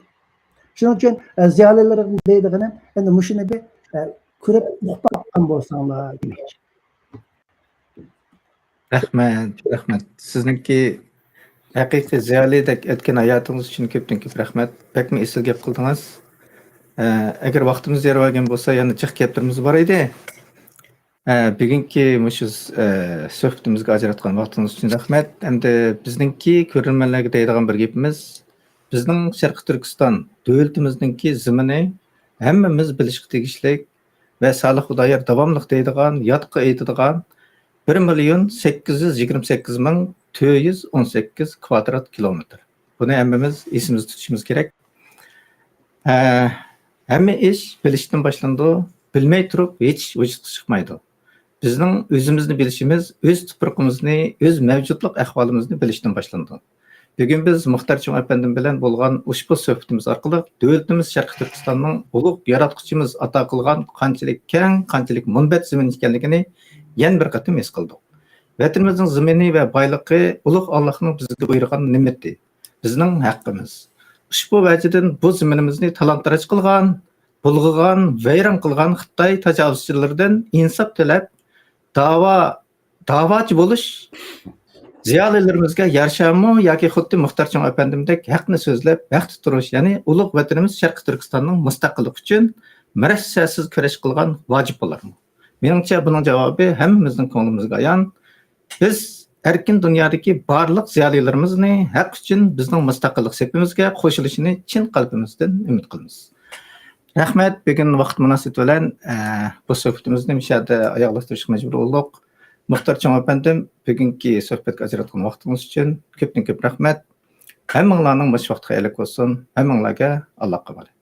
شۇنىڭ ئۈچۈن، ئە، زىيالىيلىرىم دەيدىغىنىم، ئەمدى مۇشۇنى بىر، ئە، كۆرۈپ ئۇقۇپ باققان بولساڭلار دېمەكچى. رەھمەت، رەھمەت. سىزنىڭكى ھەقىقىي زىيالىيدەك ئۆتكەن ھاياتىڭىز ئۈچۈن كۆپتىن كۆپ رەھمەت. بەكمۇ ئېسىل گەپ قىلدىڭىز. ئە، ئەگەر ۋاقتىمىز يار بەرگەن بولسا، يەنە جىق گەپلىرىمىز بار ئىدى. ئە، بۈگۈنكى مۇشۇ، ئە، سۆھبىتىمىزگە ئاجراتقان ۋاقتىڭىز ئۈچۈن رەھمەت. ئەمدى بىزنىڭكى كۆرۈرمەنلەرگە دەيدىغان بىر گېپىمىز، بىزنىڭ شەرقىي تۈركىستان دۆلىتىمىزنىڭكى زېمىنى ھەممىمىز بىلىشقا تېگىشلىك ۋە سالىھ خۇدايار داۋاملىق دەيدىغان، يادقا ئېيتىدىغان بىر مىليون سەككىز يۈز يىگىرمە سەككىز مىڭ تۆت يۈز ئون سەككىز كىلومېتىر. بۇنى ھەممىمىز ئېسىمىزدە تۇتۇشىمىز كېرەك. ھە، ھەممە ئىش بىلىشتىن باشلىنىدۇ. بىلمەي تۇرۇپ ھېچ ئىش ۋۇجۇدقا چىقمايدۇ. بىزنىڭ ئۆزىمىزنى بىلىشىمىز، ئۆز تۇپرىقىمىزنى، ئۆز مەۋجۇتلۇق ئەھۋالىمىزنى بىلىشتىن باشلىنىدۇ. بۈگۈن بىز مۇختار چوڭ ئەپەندىم بىلەن بولغان ئۇشبۇ سۆھبىتىمىز ئارقىلىق دۆلىتىمىز شەرقىي تۈركىستاننىڭ ئۇلۇغ ياراتقۇچىمىز ئاتا قىلغان قانچىلىك كەڭ، قانچىلىك مۇنبەت زېمىن ئىكەنلىكىنى يەنە بىر قېتىم ھېس قىلدۇق. ۋەتىنىمىزنىڭ زېمىنى ۋە بايلىقى ئۇلۇغ ئاللاھنىڭ بىزگە بۇيرۇغان نېمىتى، بىزنىڭ ھەققىمىز. ئۇشبۇ ۋەجىدىن بۇ زېمىنىمىزنى تالان-تاراج قىلغان، بۇلغىغان، ۋەيران قىلغان خىتاي تاجاۋۇزچىلىرىدىن ئىنساپ تىلەپ، داۋا، داۋاچى بولۇش زىيالىيلىرىمىزگە يارىشارمۇ ياكى خۇددى مۇختار چوڭ ئەپەندىمدەك ھەقنى سۆزلەپ، ھەقتە تۇرۇش، يەنى ئۇلۇغ ۋەتىنىمىز شەرقىي تۈركىستاننىڭ مۇستەقىللىقى ئۈچۈن مىرەسسەسىز كۈرەش قىلغان ۋاجىپ بولارمۇ؟ مېنىڭچە، بۇنىڭ جاۋابى ھەممىمىزنىڭ كۆڭلىمىزگە ئايان. بىز ئەركىن دۇنيادىكى بارلىق زىيالىيلىرىمىزنى ھەق ئۈچۈن بىزنىڭ مۇستەقىللىق سېپىمىزگە قوشۇلۇشىنى چىن قەلبىمىزدىن ئۈمىد قىلىمىز. رەھمەت، بۈگۈن ۋاقىت مۇناسىۋىتى بىلەن، ئە، بۇ سۆھبىتىمىزنى مۇشۇ يەردە ئاياغلاشتۇرۇشقا مەجبۇر بولدۇق. مۇختار چوڭ ئەپەندىم، بۈگۈنكى سۆھبەتكە ئاجراتقان ۋاقتىڭىز ئۈچۈن كۆپتىن كۆپ رەھمەت. ھەممىڭلارنىڭ مۇشۇ ۋاقتى خەيرلىك بولسۇن. ھەممىڭلارگە ئاللاھقا ئامانەت.